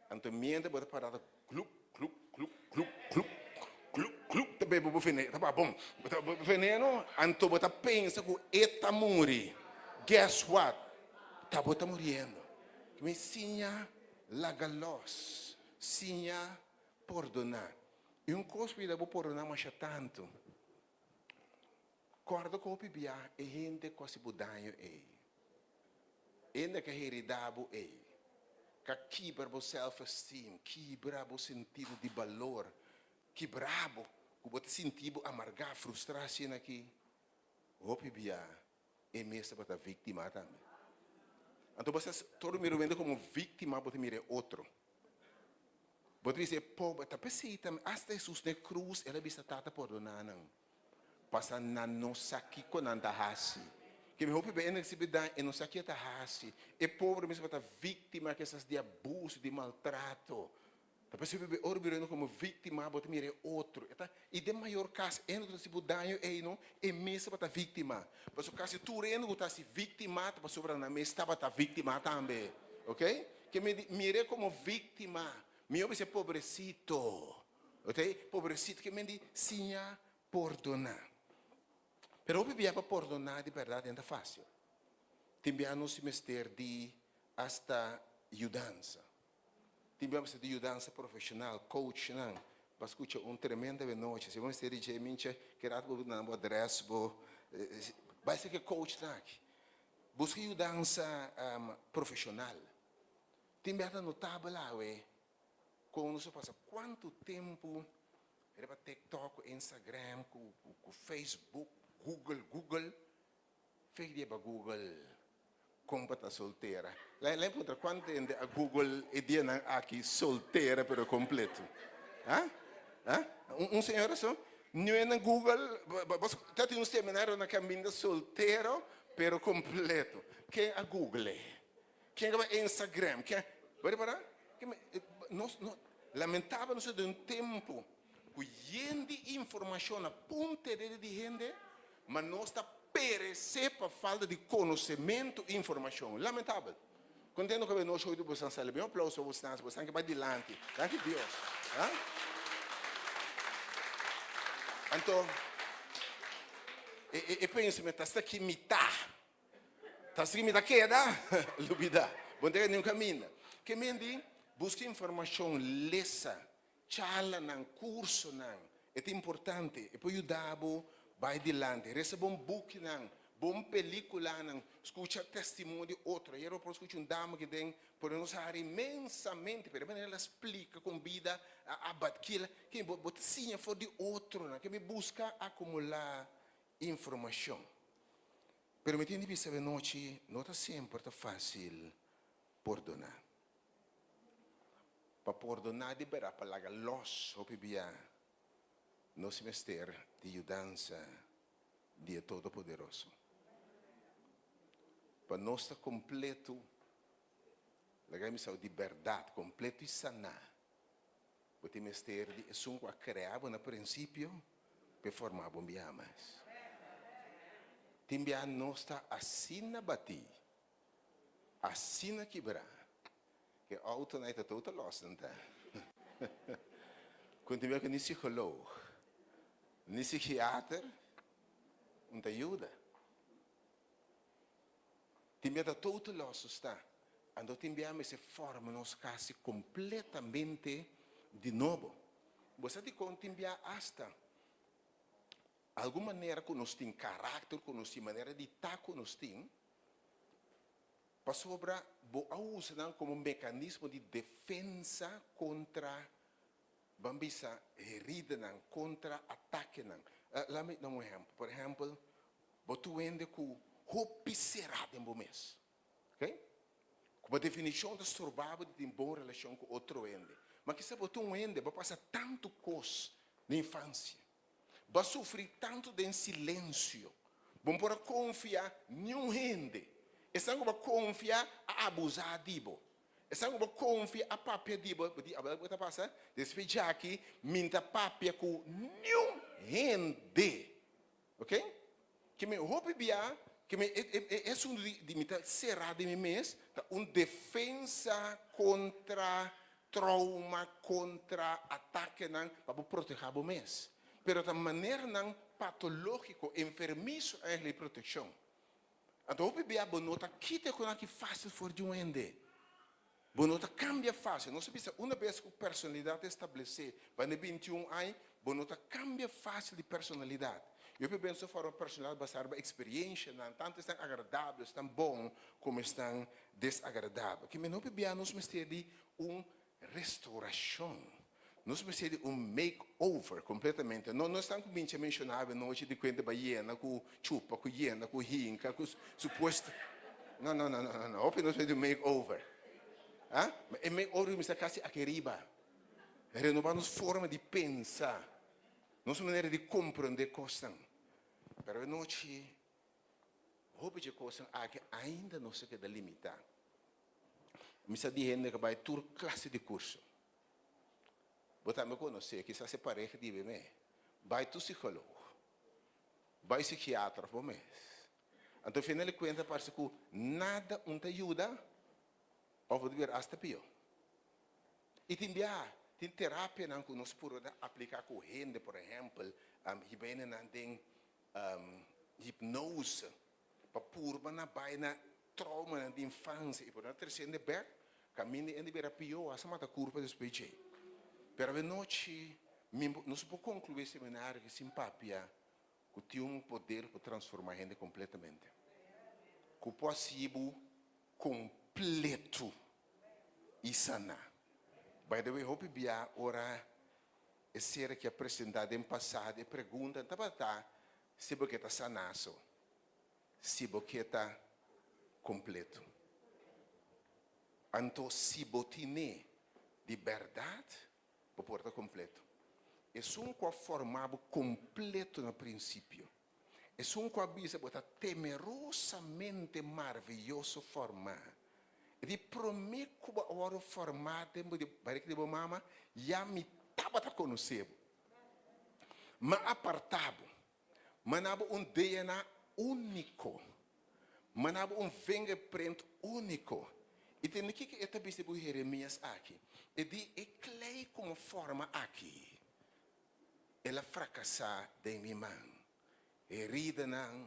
Anto mientras bo ta pará ta glup, glup, glup, glup, glup, glup, glup ta bebe bo veneno, ta ba bon, bo ta bebe veneno, anto bo ta pensa ku e ta muri. Guess what? Ta bo ta muriendo. Mi siña laga lòs, siña pordoná. I un kos bida bo pordoná masha tantu. Kòrda ku hopi bia e hende ku hasi bo daño ei, e hende ku a heridá bo ei, ku a kibra bo self-esteem, kibra bo sentido di balor, kibra bo, ku bo ta sinti bo amargá, frustrá asina aki, hopi bia e mes tabata víktima tambe. Anto bo sa tur mira un hende komo víktima, bo ta mira e otro. Bo ta bisa e pober, ta p'esei tambe asta Hesus na e krus el a bisa Tata pordoná nan, pasa nan no sa kiko nan ta hasi. Ke mi hopi bende risibi daño e no sa ke e ta hasi. E pober mes tabata víktima kisas di abuso, di maltrato. Ta p'esei hopi bende ora bira komo víktima bo ta mira e otro. E ta i den mayor kas hende ku ta hasi bo daño ei no e mes tabata víktima. Pasobra kasi tur hende ku ta hasi víktima ta pasobra nan mes tabata víktima tambe. Ok. Ke mi di mir'é komo víktima. Mi obi se pobresito. Ok? Pobresito ke men di siña pordoná. Pero hopi bia pa pordoná di bèrdat no ta fásil. Tin bia nos tin mester di asta yudansa. Tin bia mester di yudansa profeshonal, coachnan. Bo a skucha un tremendo awenochi. Si bo mester di dje mincha, ke rato bo duna bo adrès, bo bai serka e coachnan aki. Buska yudansa profeshonal. Tin bia ta notabel awe kon nos a pasa kuantu tempu riba TikTok ku Instagram ku ku Facebook, Google, Google. Fek di e ba Google kon pa ta soltera. Lai lai puntra kuantu hende a Google e dianan aki soltera pero kompleto. Ha? Ha? Un señora so Niue na Google, bo ta tin un seminario na caminda soltero pero completo. Ken a google? Ken a bai Instagram? Ken bo repara? Nos no lamentabel nos ta den un tempo cu yen di informacion na punta e dedo di hende, ma nos ta perece pa falta di conocemento y informacion. Lamentabel. Kontento ku nos hoy boso a sali. Un aplauso pa boso, boso ke bai dilanti. Danki Dios. Ha? Anto, e pensa, mi ta aki mitá. Ta así mi ta keda lubidá. Bo no ta ningun kaminda. Ke men di buska informashon, lesa, charlanan, kursonan. E ta importante. E por yuda bo bai dilanti. Resa bon bukinan, bon pelikulanan, skucha testimonio di otro. Ayer bo por skucha un dama ki den por nos hari inmensamente, pero e manera el a splika kon bida a batkila. Ke bo ta siña for di otronan. Ke mi buska akumulá informashon. Pero mi tin di bisa e nochi, no ta semper ta fácil pordoná. Pa pordoná di berdad, pa laga los hopi bia, nos mester di yudansa di e Todopoderoso. Pa nos ta completo, laga mi sa di berdad, completo y saná, bo tin mester di esun ku a krea bo na prinsipio p'e forma bo un biaha mas. Tin biaha nos ta asina batí, asina kibrá, ku e outonan ei ta total lòs nan ta. Ku tin biaha ku ni psikoloog, ni sikiater no ta yuda. Tin bia ta total loss sta, anto tin bia mester forma nos casi completamente di nobo. Bo sa dicon tin bia hasta algun manera cu nos tin, caracter cu nos tin, manera di ta cu nos tin, pasobra bo a usa nan como mecanismo di defensa contra, ban bisa, heridanan, contra atakenan. Lami da un ehempel. Por ehempel, Bo tur hende ku hopi será den bo mes, ok? Ku pa definishon ta stroba bo di tin bon relashon ku otro hende. Ma kisa bo ta un hende, bo a pasa tantu kos den infansia, bo a sufri tantu den silensio, bo no por a konfia niun hende. Esnan ku bo a konfia a abusá di bo. Esnan ku bo konfia a papia di bo. Bo di, Abel, kiko ta pasa? Despues djaki mi no ta papia ku niun hende. Ok? Ke mi hopi bia, ke mi e e e asuntu di di mi ta será den mi mes ta un defensa kontra trauma, kontra atakenan pa bo protehá bo mes. Pero ta maneranan patológiko, enfermiso eigenlijk di protekshon. Anto hopi bia bo no ta kita e konan aki fásil for di un hende. Bo no ta kambia fásil. Nos a bisa una bes ku personalidat establesé banda e bintiun aña, bo no ta kambia fásil di personalidat. I hopi bes nos ta forma personalidat basá riba eksperienshanan, tantu esnan agradabel, esnan bon, komo esnan desagradabel. Ke men hopi bia nos mester di un Restauracion. Nos mester di un make over completamente. No no esnan cu Mincha menciona awe nochi di cuenta bayena cu chupa, cu yena, cu hinca, cu supuesto. No, no, no, no, no, no. Hopi nos mester di un make over. Ah? Ma e make over mester casi aki riba. Renoba nos forma di pensa, nos manera di comprende cosnan. Pero awe nochi hopi dje cosnan aki ainda nos ta keda limita. Mi sa di hende ku a bai tur klase di kurso. Bo tambe konosé, kisas e pareha di bo mes. Bai tur psikólogo, bai sikiatra bo mes. Anto final di kuenta parse ku nada un ta yuda òf bo ta bira asta pió. I tin biaha tin terapianan ku nos por apliká ku hende, por ehèmpel, hibenenan den hipnose. Pa purba na bai na traumanan di infansia i por na trese hende bek, kaminda hende bira pió, hasta mata kurpa despues djei. Pero awenochi mi nos por konkluí e seminario aki sin papia ku tin un poder ku transformá hende kompletamente, ku por hasi bo kompleto i saná. By the way, hopi bia ora e ser aki a presentá den pasado e pregunta tabata Si bo ke ta saná so, si bo ke ta kompleto. Anto si bo tine di bèrdat, bo por ta kompleto. Esun ku a forma bo kompleto na prinsipio, esun ku a bisa bo ta temerosamente marviyoso formá, e di promé ku bo a wòrdu formá den bo barika di bo mama, ya mi tabata konosé bo. M'a apartá bo. M'a na bo un DNA úniko. M'a na bo un fingerprint úniko. I tende kiko e ta bisa ku Jeremias aki. E di, E klei ku mi forma aki, el a frakasá den mi man. Heridanan,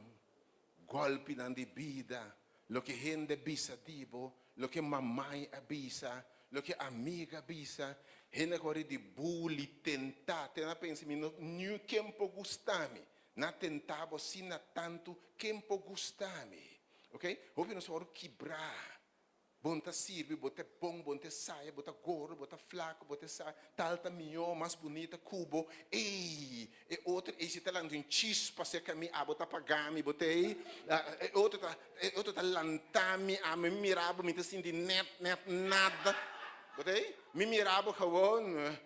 gòlpinan di bida, loke hende bisa di bo, loke mamai a bisa, loke amiga a bisa, hende ku a wòrdu di bully, tentá, te nan a pensa mi no niun ken por gusta mi. Nan a tentá bo asina tantu, ken por gusta mi? Ok, hopi nos a wòrdu kibrá. Bon ta sirbi, bo ta bon, bon ta saya, bo ta gordo, bo ta flaco, bo ta sa, tal ta mihó, mas bunita ku bo. Ey! E otro ey si ta lanta un chispa cerca mi, abo ta paga mi, bo ta ey. E otro ta, e otro ta lanta mi, ami mira bo, mi ta sinti net, net nada. Bo ta ey? Mi mira bo gewoon,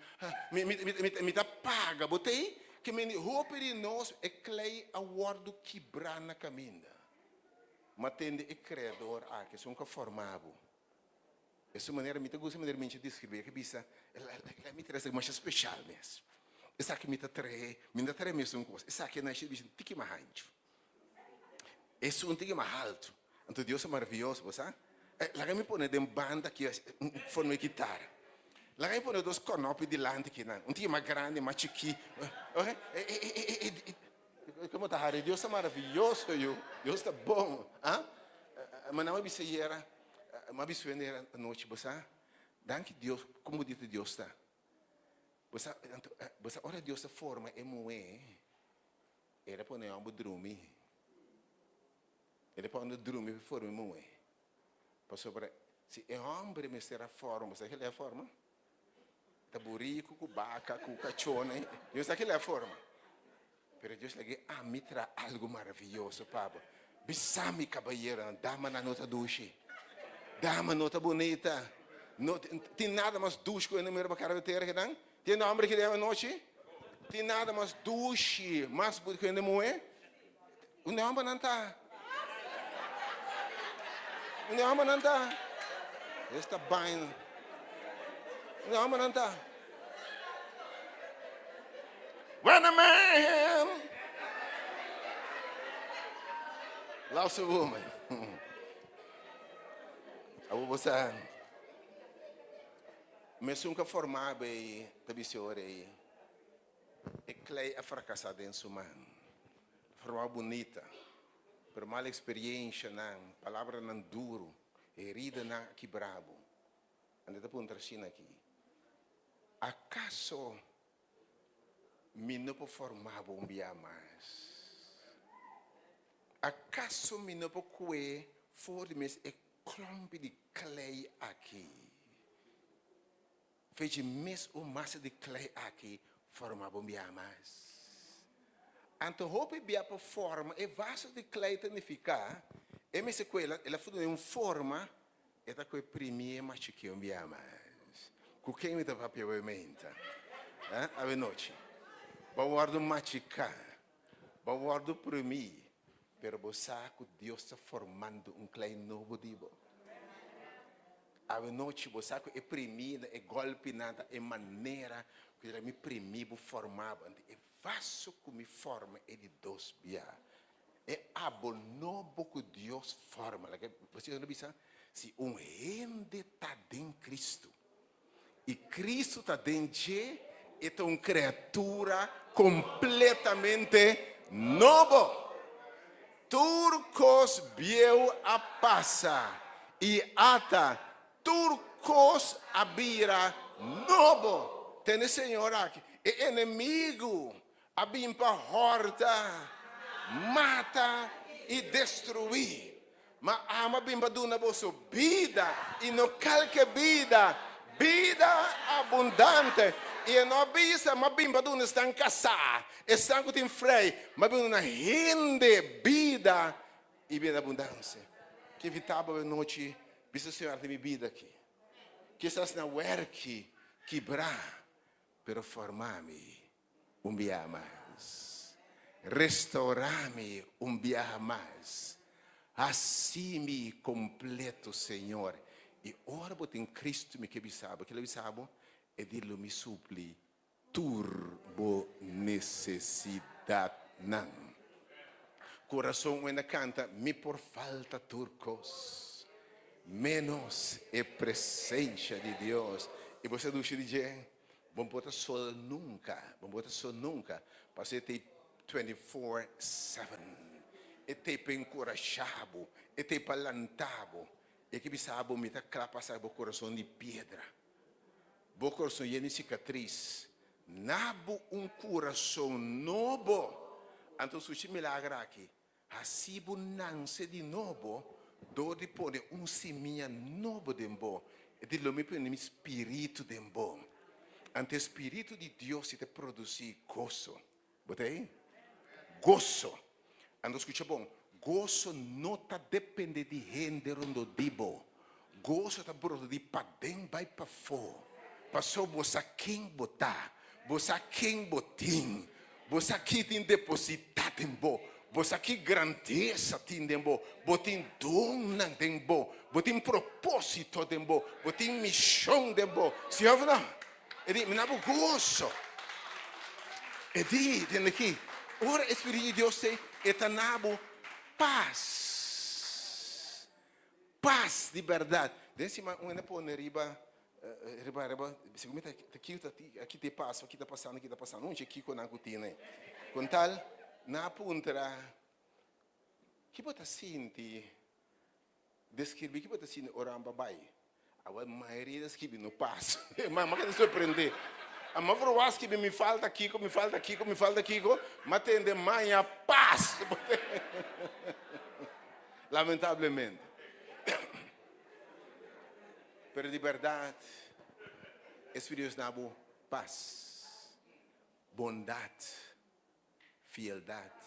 mi, mi, mi, mi ta paga, bo ta ey? Ke mende hopi di nos e klei a wordo kibra na kaminda. Ma tende e Creador aki, esun cu a forma bo. Esun manera, mi ta gusta e manera mi a describi, e ke bisa, la mi trae esaki masha special mes. Esaki mi ta trae, mi no ta trae mesun cos, esaki nan a bisa un tiki mas hancho, esun un tiki mas halto. Anto Dios ta maraviyoso, bo sa. Laga mi pone den banda aki un forma di kitara. Laga mi pone dos konopi dilanti akinan, un tiki mas grandi, mas chikí. Komo ta hari? Dios ta maraviyoso yu. Dios ta bon. Ah? Ma nan a bisa ayera, mi a bisa wende anochi, bo sa, danki Dios, kon bunita Dios ta. Bo sa, bo sa ora Dios ta forma e muhé, El a pone e hòmber drumi. El a pone drumi pa forma e muhé. Pasobra si e hòmber mester a forma, bo sa kila e forma? Ta buriku ku baka ku kachónan. Dios sa kila e forma. Pero Dios lag'é ami traha algu maravioso pa bo. Bisa mi kabayeronan, damanan no ta dushi. Dama no ta bunita. No tin nada mas dushi ku e mira pa kara di tera kinan? Tin hòmber ki den anochi? Tin nada mas dushi, mas bunita ku hende muhé? Unda e hòmbernan ta? Unda e hòmbernan ta? Esta baina. Unda e hòmbernan ta? When a man loves a woman. Abo bo sa. Mesun ka formá bei ta bisa ora ei. E klei a frakasá den su man. Forma bunita, pero mal experiencianan, palabranan duro, heridanan a kibra bo. Anda ta puntra asina aki, Acaso mi no por forma bo un bia mas? Acaso mi no por cue for di mes e klompi di klei aki? Fechi mes un masa di klei aki forma bo bia mas. Anto hopi bia pa forma e vaso di klei ta nifiká e mester ku el a duna un forma e ta ku e primié mas chikí un bia mas. Ku ken mi ta papia awe meinta? Awe nochi. Bo a wòrdu machiká, bo a wòrdu primí, pero bo sa ku Dios ta formando un klei nobo di bo. Awenochi bo sa ku e primida, e gòlpinan ta e manera ku mi primi bo forma bo. Anto e vaso ku mi forma e di dos bia. E abo nobo ku Dios forma. Laga bo siñor a bisa, si un hende ta den Kristu i Kristu ta den dje, e ta un kreatura kompletamente nobo. Tur kos bieu a pasa i ata tur kos a bira nobo. Tende Señor aki, e enemigu a bin pa hòrta, mata i destruí. Ma amo a bin pa duna boso bida, i no kalke bida, bida abundante. I e no a bisa, Mi a bin pa duna esnan kasá, esnan ku tin frei, mi a bin duna hende bida i bida abundansia. Ke invitá bo anochi, bisa, Señor, tin mi bida aki. Kisas na wèrki kibrá, pero forma mi un biaha mas. Restaurá mi un biaha mas. Hasi mi kompleto, Señor. I ora bo tin Cristo, mi ke bisa bo, kila bisa bo, E di lo mi supli tur bo nesesidatnan. Kurason wenda kanta, Mi por falta tur kos. Ménos e presensia di Dios. I bo sa dushi di dje? Bo no por ta sol nunka. Bo no por ta sol nunka. Pasobra e ta ei 24/7. E ta ei pa enkurashá bo. E ta ei pa lanta bo. E ke bisa bo, Mi ta kla pa saka bo kurason di piedra. Bo kurason yen di sikatris. Na bo un kurason nobo. Anto sushi milager aki. Hasi bo nanse di nobo dor di pone un simia nobo den bo. E di, Lo mi pone mi spiritu den bo. Anto e spiritu di Dios si ta produsi goso. Bo ta ei? Goso. Anto skucha bon, goso no ta depende di hende rondó di bo. Goso ta brota di paden bai pafó. Pasobra bo sa ken bo ta, bo sa ken bo tin, bo sa ki tin depositá den bo, bo sa ki grandesa tin den bo, bo tin donnan den bo, bo tin propósito den bo, bo tin mishon den bo. Si òf no? E di, Mi na bo goso. E di, Tende aki, ora e Spiritu di Dios ei, e ta na bo pas. Pas di bèrdat. Den siman un hende pone riba riba riba segun mi ta ki ta aki ta e paso aki ta pasando aki ta pasando un dje kiko nan ku tin ei. Kon tal nan a puntra ki bo ta sinti deskribí ki bo ta sinti ora nan bai. Awor mayoria ta skibi no pas. Ma mi a keda sorprendé. A proba skibi mi falta kiko, mi falta kiko, mi falta kiko, m'a tende maña pas. Lamentablemente. Pero di bèrdat, e Spiritu Dios na bo pas, bondat, fieldat.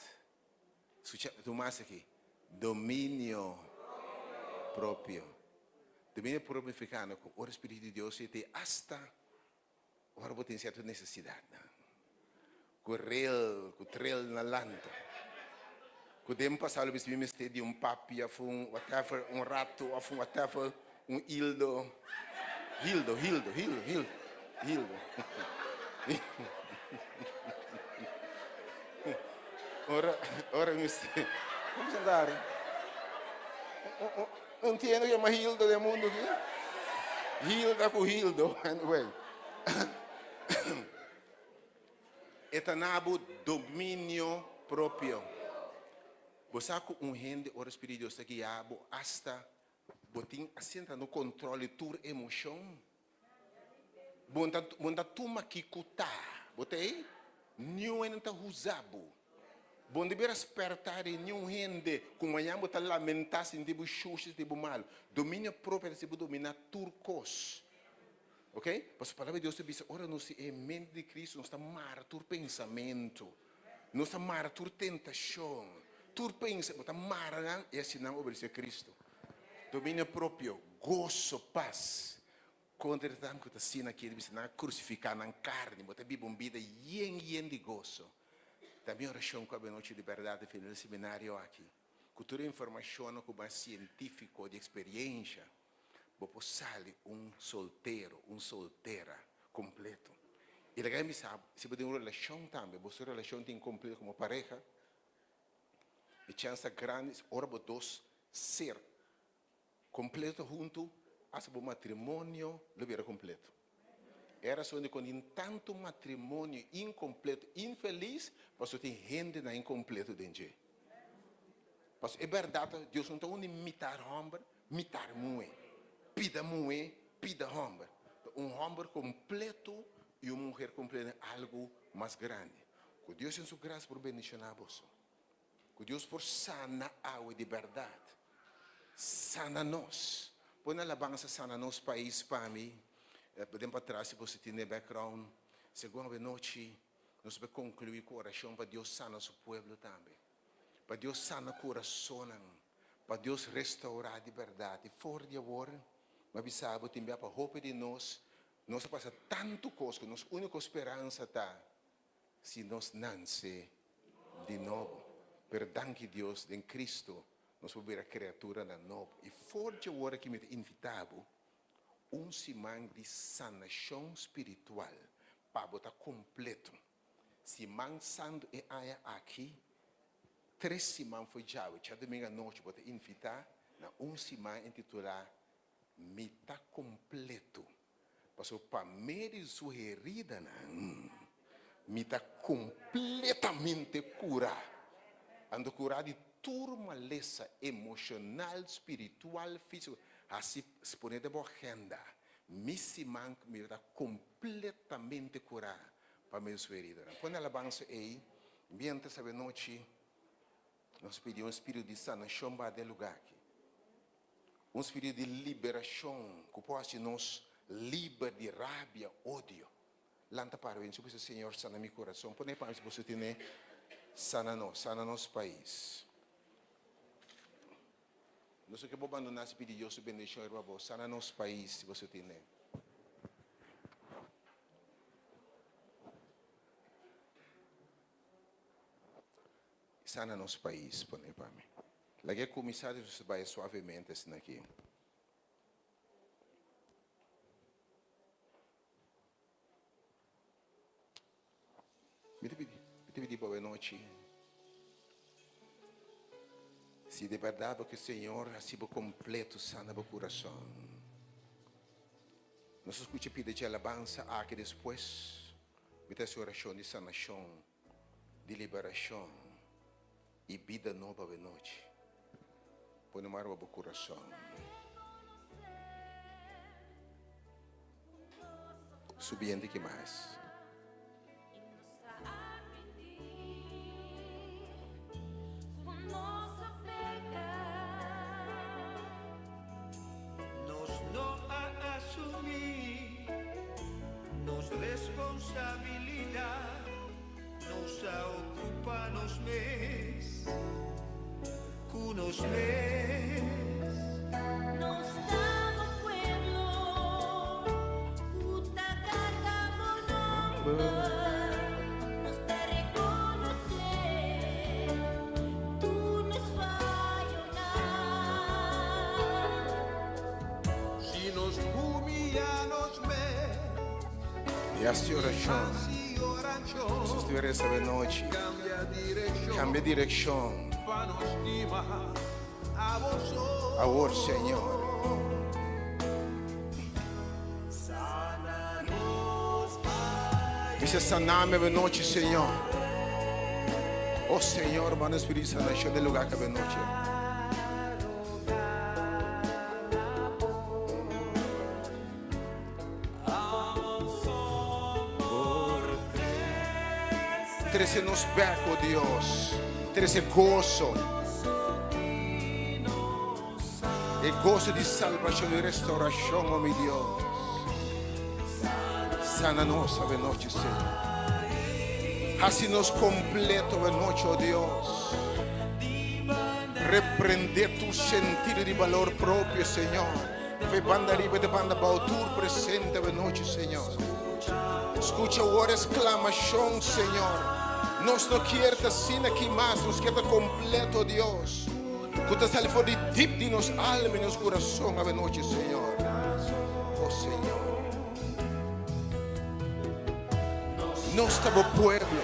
Skucha, tuma esaki, dominio propio. Dominio propio nifiká ku ora Spiritu di Dios ta asta ora bo tin sierto nesesidatnan, ku rel, ku trel na lanta, ku den pasado lo bisti mi mester di un papi òf un whatever, un ratu òf un whatever, un hildo, hildo, hildo, hildo, hildo, hildo. Ora, ora mi mester, como se dari? No entiendo ke yama Hildo den mundo aki. Hilda ku Hildo, anyway. E ta na bo dominio propio. Bo sa ku un hende ora Spiritu di Dios ta guia bo asta Bo tin asina no control di tur emocion. Bo no ta, bo no ta tuma kico ta. Bo ta ei? Niun hende no ta huza bo. Bo no debe rasperta di niun hende cu mañana bo ta lamenta sinti bo shushi, sinti bo malo. Dominio propio ta si bo domina tur cos. Ok? Pasobra palabra di Dios ta bisa ora nos tin e mente di Cristo nos ta mara tur pensamento. Nos ta mara tur tentashon, tur pensa, bo ta mara nan i hasi nan obedesé Kristu. Dominio propio, goso, pas. Kontra esnan ku ta asina aki, bisa nan a krusifiká nan karni, bo ta biba un bida yen yen di goso. Ta mi orashon ku abenochi di bèrdat e final di seminario aki, ku tur e informashonnan ku mas sientífiko di eksperiensha, Bo por sali un soltero, un soltera completo. Y laga mi sa, si bo den un relacion tambe, boso relacion ta incompleto como pareha, e chance ta grandi ora bo dos ser completo hunto, hasta bo matrimonio lo bira completo. E rason dikon tin tantu matrimonio incompleto, infeliz, pasobra tin hendenan incompleto den dje. Pasobra e berdad ta, Dios no ta uni mitar homber, mitar muhe, pida muhe, pida homber. Ta un homber completo y un muher completo den algo mas grandi. Cu Dios den su gracia por bendiciona boso. Cu Dios por sana awe di berdad. Sana nos. Pone alabansa sana nos pais pa mi. Den patras si boso tin den background. Segun awe nochi nos por conclui cu oracion pa Dios sana su pueblo tambe. Pa Dios sana curasonnan. Pa Dios restaura di berdad. Y for di awor mi a bisa bo tin bia pa hopi di nos, nos a pasa tanto cos cu nos unico speransa ta Si nos nanse di nobo. Pero danki Dios, den Cristo nos por bira creaturanan nobo. Y for dje ora ki mi ta invita bo un siman di sanacion spiritual pa bo ta completo. Siman Santo e aña aki, tres siman for djawe, djadomingo anochi bo ta invita na un siman intitula. Mi ta kompleto. Pasobra pa medio di su heridanan mi ta kompletamente kurá. Anto kurá di tur malesa emoshonal, spiritual, físiko. Hasi, pone den bo agenda, mi siman mi ta kompletamente kurá pa medio di su heridanan. Pone alabansa ei, miéntras awenochi nos pidi un spiritu di sanashon baha den e lugá aki. Un spiritu di liberashon ku por hasi nos liber di rabia, odio. Lanta para bin su bisa, Señor, sana mi kurason. Pone pa mi si boso tene, sana nos, sana nos pais. Nos no ke bo bandoná si pidi Dios su bendishon riba bo. Sana nos pais si boso tene. Sana nos pais, pone pa mi. Laga e kuminsá di nos bai suavemente asina aki. Mi ta pidi, mi ta pidi bo anochi, si di bèrdat bo ke Señor hasi bo kompleto, sana bo kurason. Nos a skucha pida dje alabansa aki despues mi ta hasi orashon di sanashon. di liberashon i bida nobo awenochi. Pone mar riba bo kurason. Subiente ki mas. Nos no a asumí nos responsabilidat, nos a ocupa nos mes cu nos mes. Nos ta bo pueblo cu ta carga bo nomber, nos ta reconoce tur nos fayonan. Si nos humilla nos mes. I hasi orashon. Hasi orashon. Si estuviera esta nochi. Cambia direccion. Cambia direccion. Pa nos stima abo so. Awor, Señor. Sana nos pais. Bisa sanami awe nochi, Señor. Oh Señor, manda Spiritu di sanashon den lugar aki awe nochi. Trece nos bek, oh Dios. Trece gozo. E gozo di salvacion y restauracion, oh mi Dios. Sana nos awe nochi, Señor. Haci nos completo awe nochi, oh Dios. Reprende tur sentido di balor propio, Señor. Fe banda riba y de banda bao tur presente awe nochi, Señor. Scucha awor exclamacion, Señor. Nos no kier ta asina aki mas, nos kier ta completo, Dios. Cu ta sali for di dip di nos alma y nos curason awe nochi, Señor. Oh, Señor. Nos ta bo pueblo.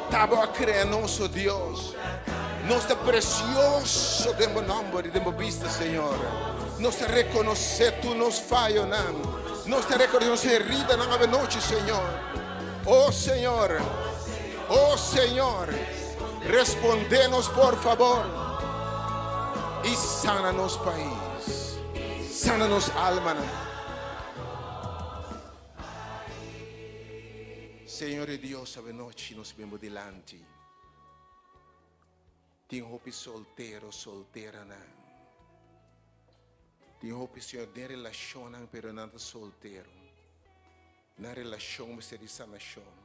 Ta bo a crea nos, oh Dios. Nos ta precioso den bo nomber y den bo bista, Señor. Nos ta reconoce tur nos fayonan. Nos ta reconoce nos heridanan awe nochi, Señor. Oh, Señor. Oh, Señor. Respondenos, por favor. Y sana nos pais. Sana nos almanan. Señor y Dios, awe nochi nos bin bo dilanti. Tin hopi soltero, solteranan. Tin hopi, Señor, den relacionnan, pero nan ta soltero. Nan relacion mester di sanacion.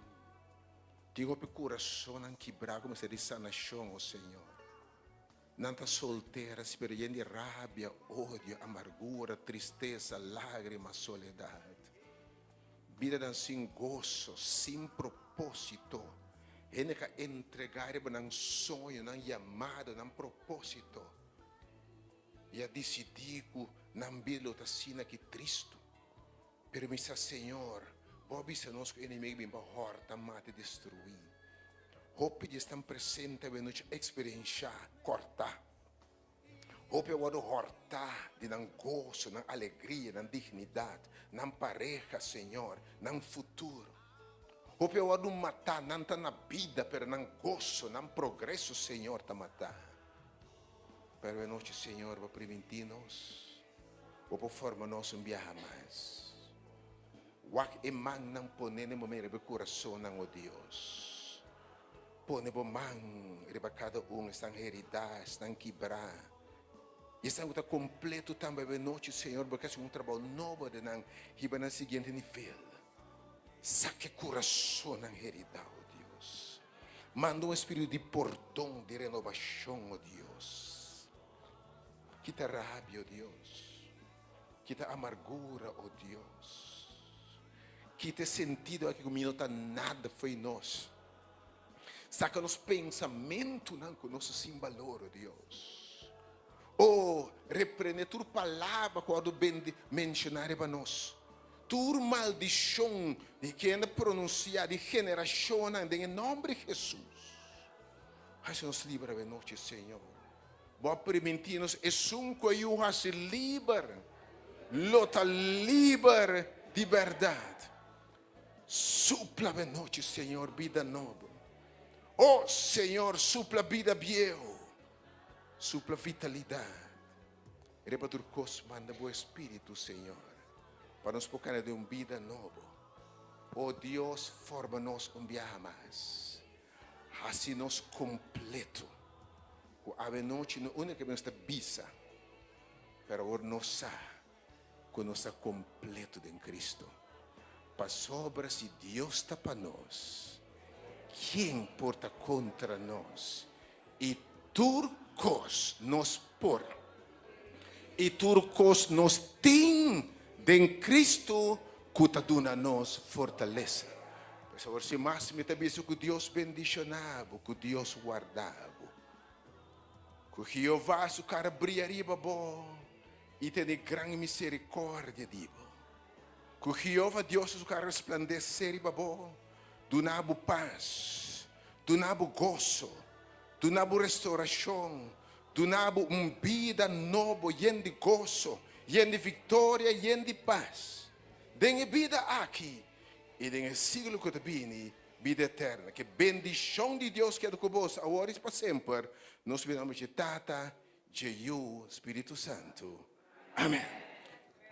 Tin hopi curasonnan kibra cu mester di sanacion, oh Señor. Nan ta soltera, pero yen di rabia, odio, amargura, tristesa, lagrima, soledad. Bidanan sin goso, sin propósito. Hende ka entregá riba nan soño, nan yamado, nan propósito. I a disidí ku nan bida lo ta asina ki tristu. Pero mi sa, Señor, Bo a bisa nos ku enemigu bin pa hòrta, mata i destruí. Hopi di esnan presente awe nochi a eksperenshá kòrtá. Hopi a wòrdu hòrtá di nan goso, nan alegria, nan dignidat, nan pareha, Señor, nan futuro. Hopi a wòrdu matá, nan ta na bida, pero nan goso, nan progreso, Señor, ta matá. Pero e nochi, Señor, Bo a primintí nos, Bo por forma nos un biaha mas. Wak e mannan poné den bo mei riba e kurasonnan, o Dios. Pone bo man riba kada un, esnan heridá, esnan kibrá, i esnan ku ta kompleto tambe. Awe nochi, Señor, Bo ke hasi un trabou nobo den nan, hiba nan siguiente nivel. Saka e kurasonnan heridá, o Dios. Manda un espíritu di pordon, di renobashon, o Dios. Kita rabia, o Dios. Kita amargura, o Dios. Kita e sentido aki ku mi no ta nada fo'i nos. Saka nos pensamentunan ku nos ta sin balor, o Dios. O, reprende tur palabra ku wòrdu menshoná riba nos. Tur maldishon di kende pronunsiá di generashonnan den e nòmber di Hesus. Hasi nos liber awe nochi, Señor. Bo a primintí nos esun ku e Yu hasi liber lo ta liber di bèrdat. Supla awe nochi, Señor, bida nobo. O Señor, supla bida bieu. Supla vitalidat. Riba tur kos manda bo Espíritu, Señor, pa nos por kana den un bida nobo. O Dios, forma nos un biaha mas. Hasi nos kompleto. Ku awe nochi no úniko nos ta bisa, pero awor nos sa ku nos ta kompleto den Kristu. Pasobra si Dios ta pa nos, ken por ta kontra nos? I tur kos nos por, i tur kos nos tin den Kristu ku ta duna nos fortalesa. Pues awor sin mas mi ta bisa ku Dios bendishoná bo, ku Dios warda bo, ku Jehová su kara bria riba bo i tene gran miserikòrdia di bo, ku Jehová Dios su kara resplandesé riba bo, duna bo pas, duna bo goso, duna bo restaurashon, duna bo un bida nobo yen di goso, yen di viktoria, yen di pas den e bida aki i den e siglo ku ta bini, bida eterno. Ke bendishon di Dios keda ku boso awor i pa semper. Nos bira nomber dje Tata, dje Yu, Spiritu Santu. Amen.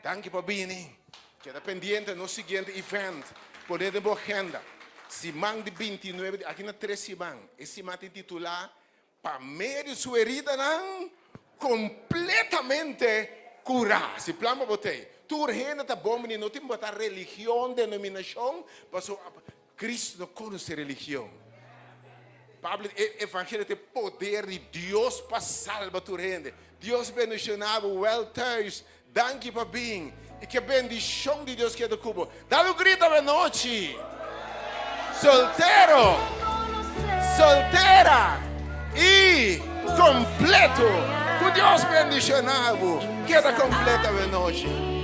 Danki pa bini. Keda pendiente nos siguiente event. Pone den bo agenda. Siman di 29 di aki na tres siman. E siman tin titulá Pa medio su heridanan kompletamente kurá. Si plan pa bo tei. Tur hende ta bon bini. No tin bota religion, denominashon, pasobra Cristo no konosé religion. Pablo di e evangelio ta e poder di Dios pa salba tur hende. Dios bendiciona bo wel thuis. Danki pa bin y ke bendicion di Dios keda cu bo. Dal un grito awe nochi. Soltero, soltera y completo. Cu Dios bendiciona bo. Keda completo awe nochi.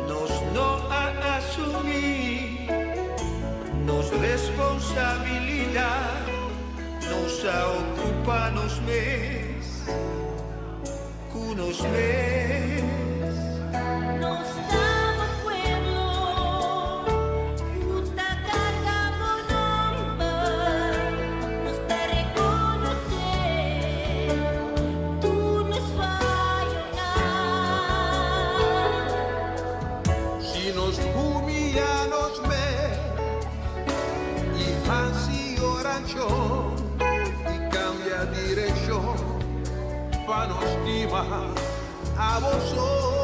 Nos no a asumí nos responsabilidat, nos a okupá nos mes ku nos mes. Nos ta bo pueblo ku ta karga bo nomber, nos ta rekonosé tur nos fayonan. Si nos humillá nos mes i hasi orashon i kambia direkshon pa nos stima abo so.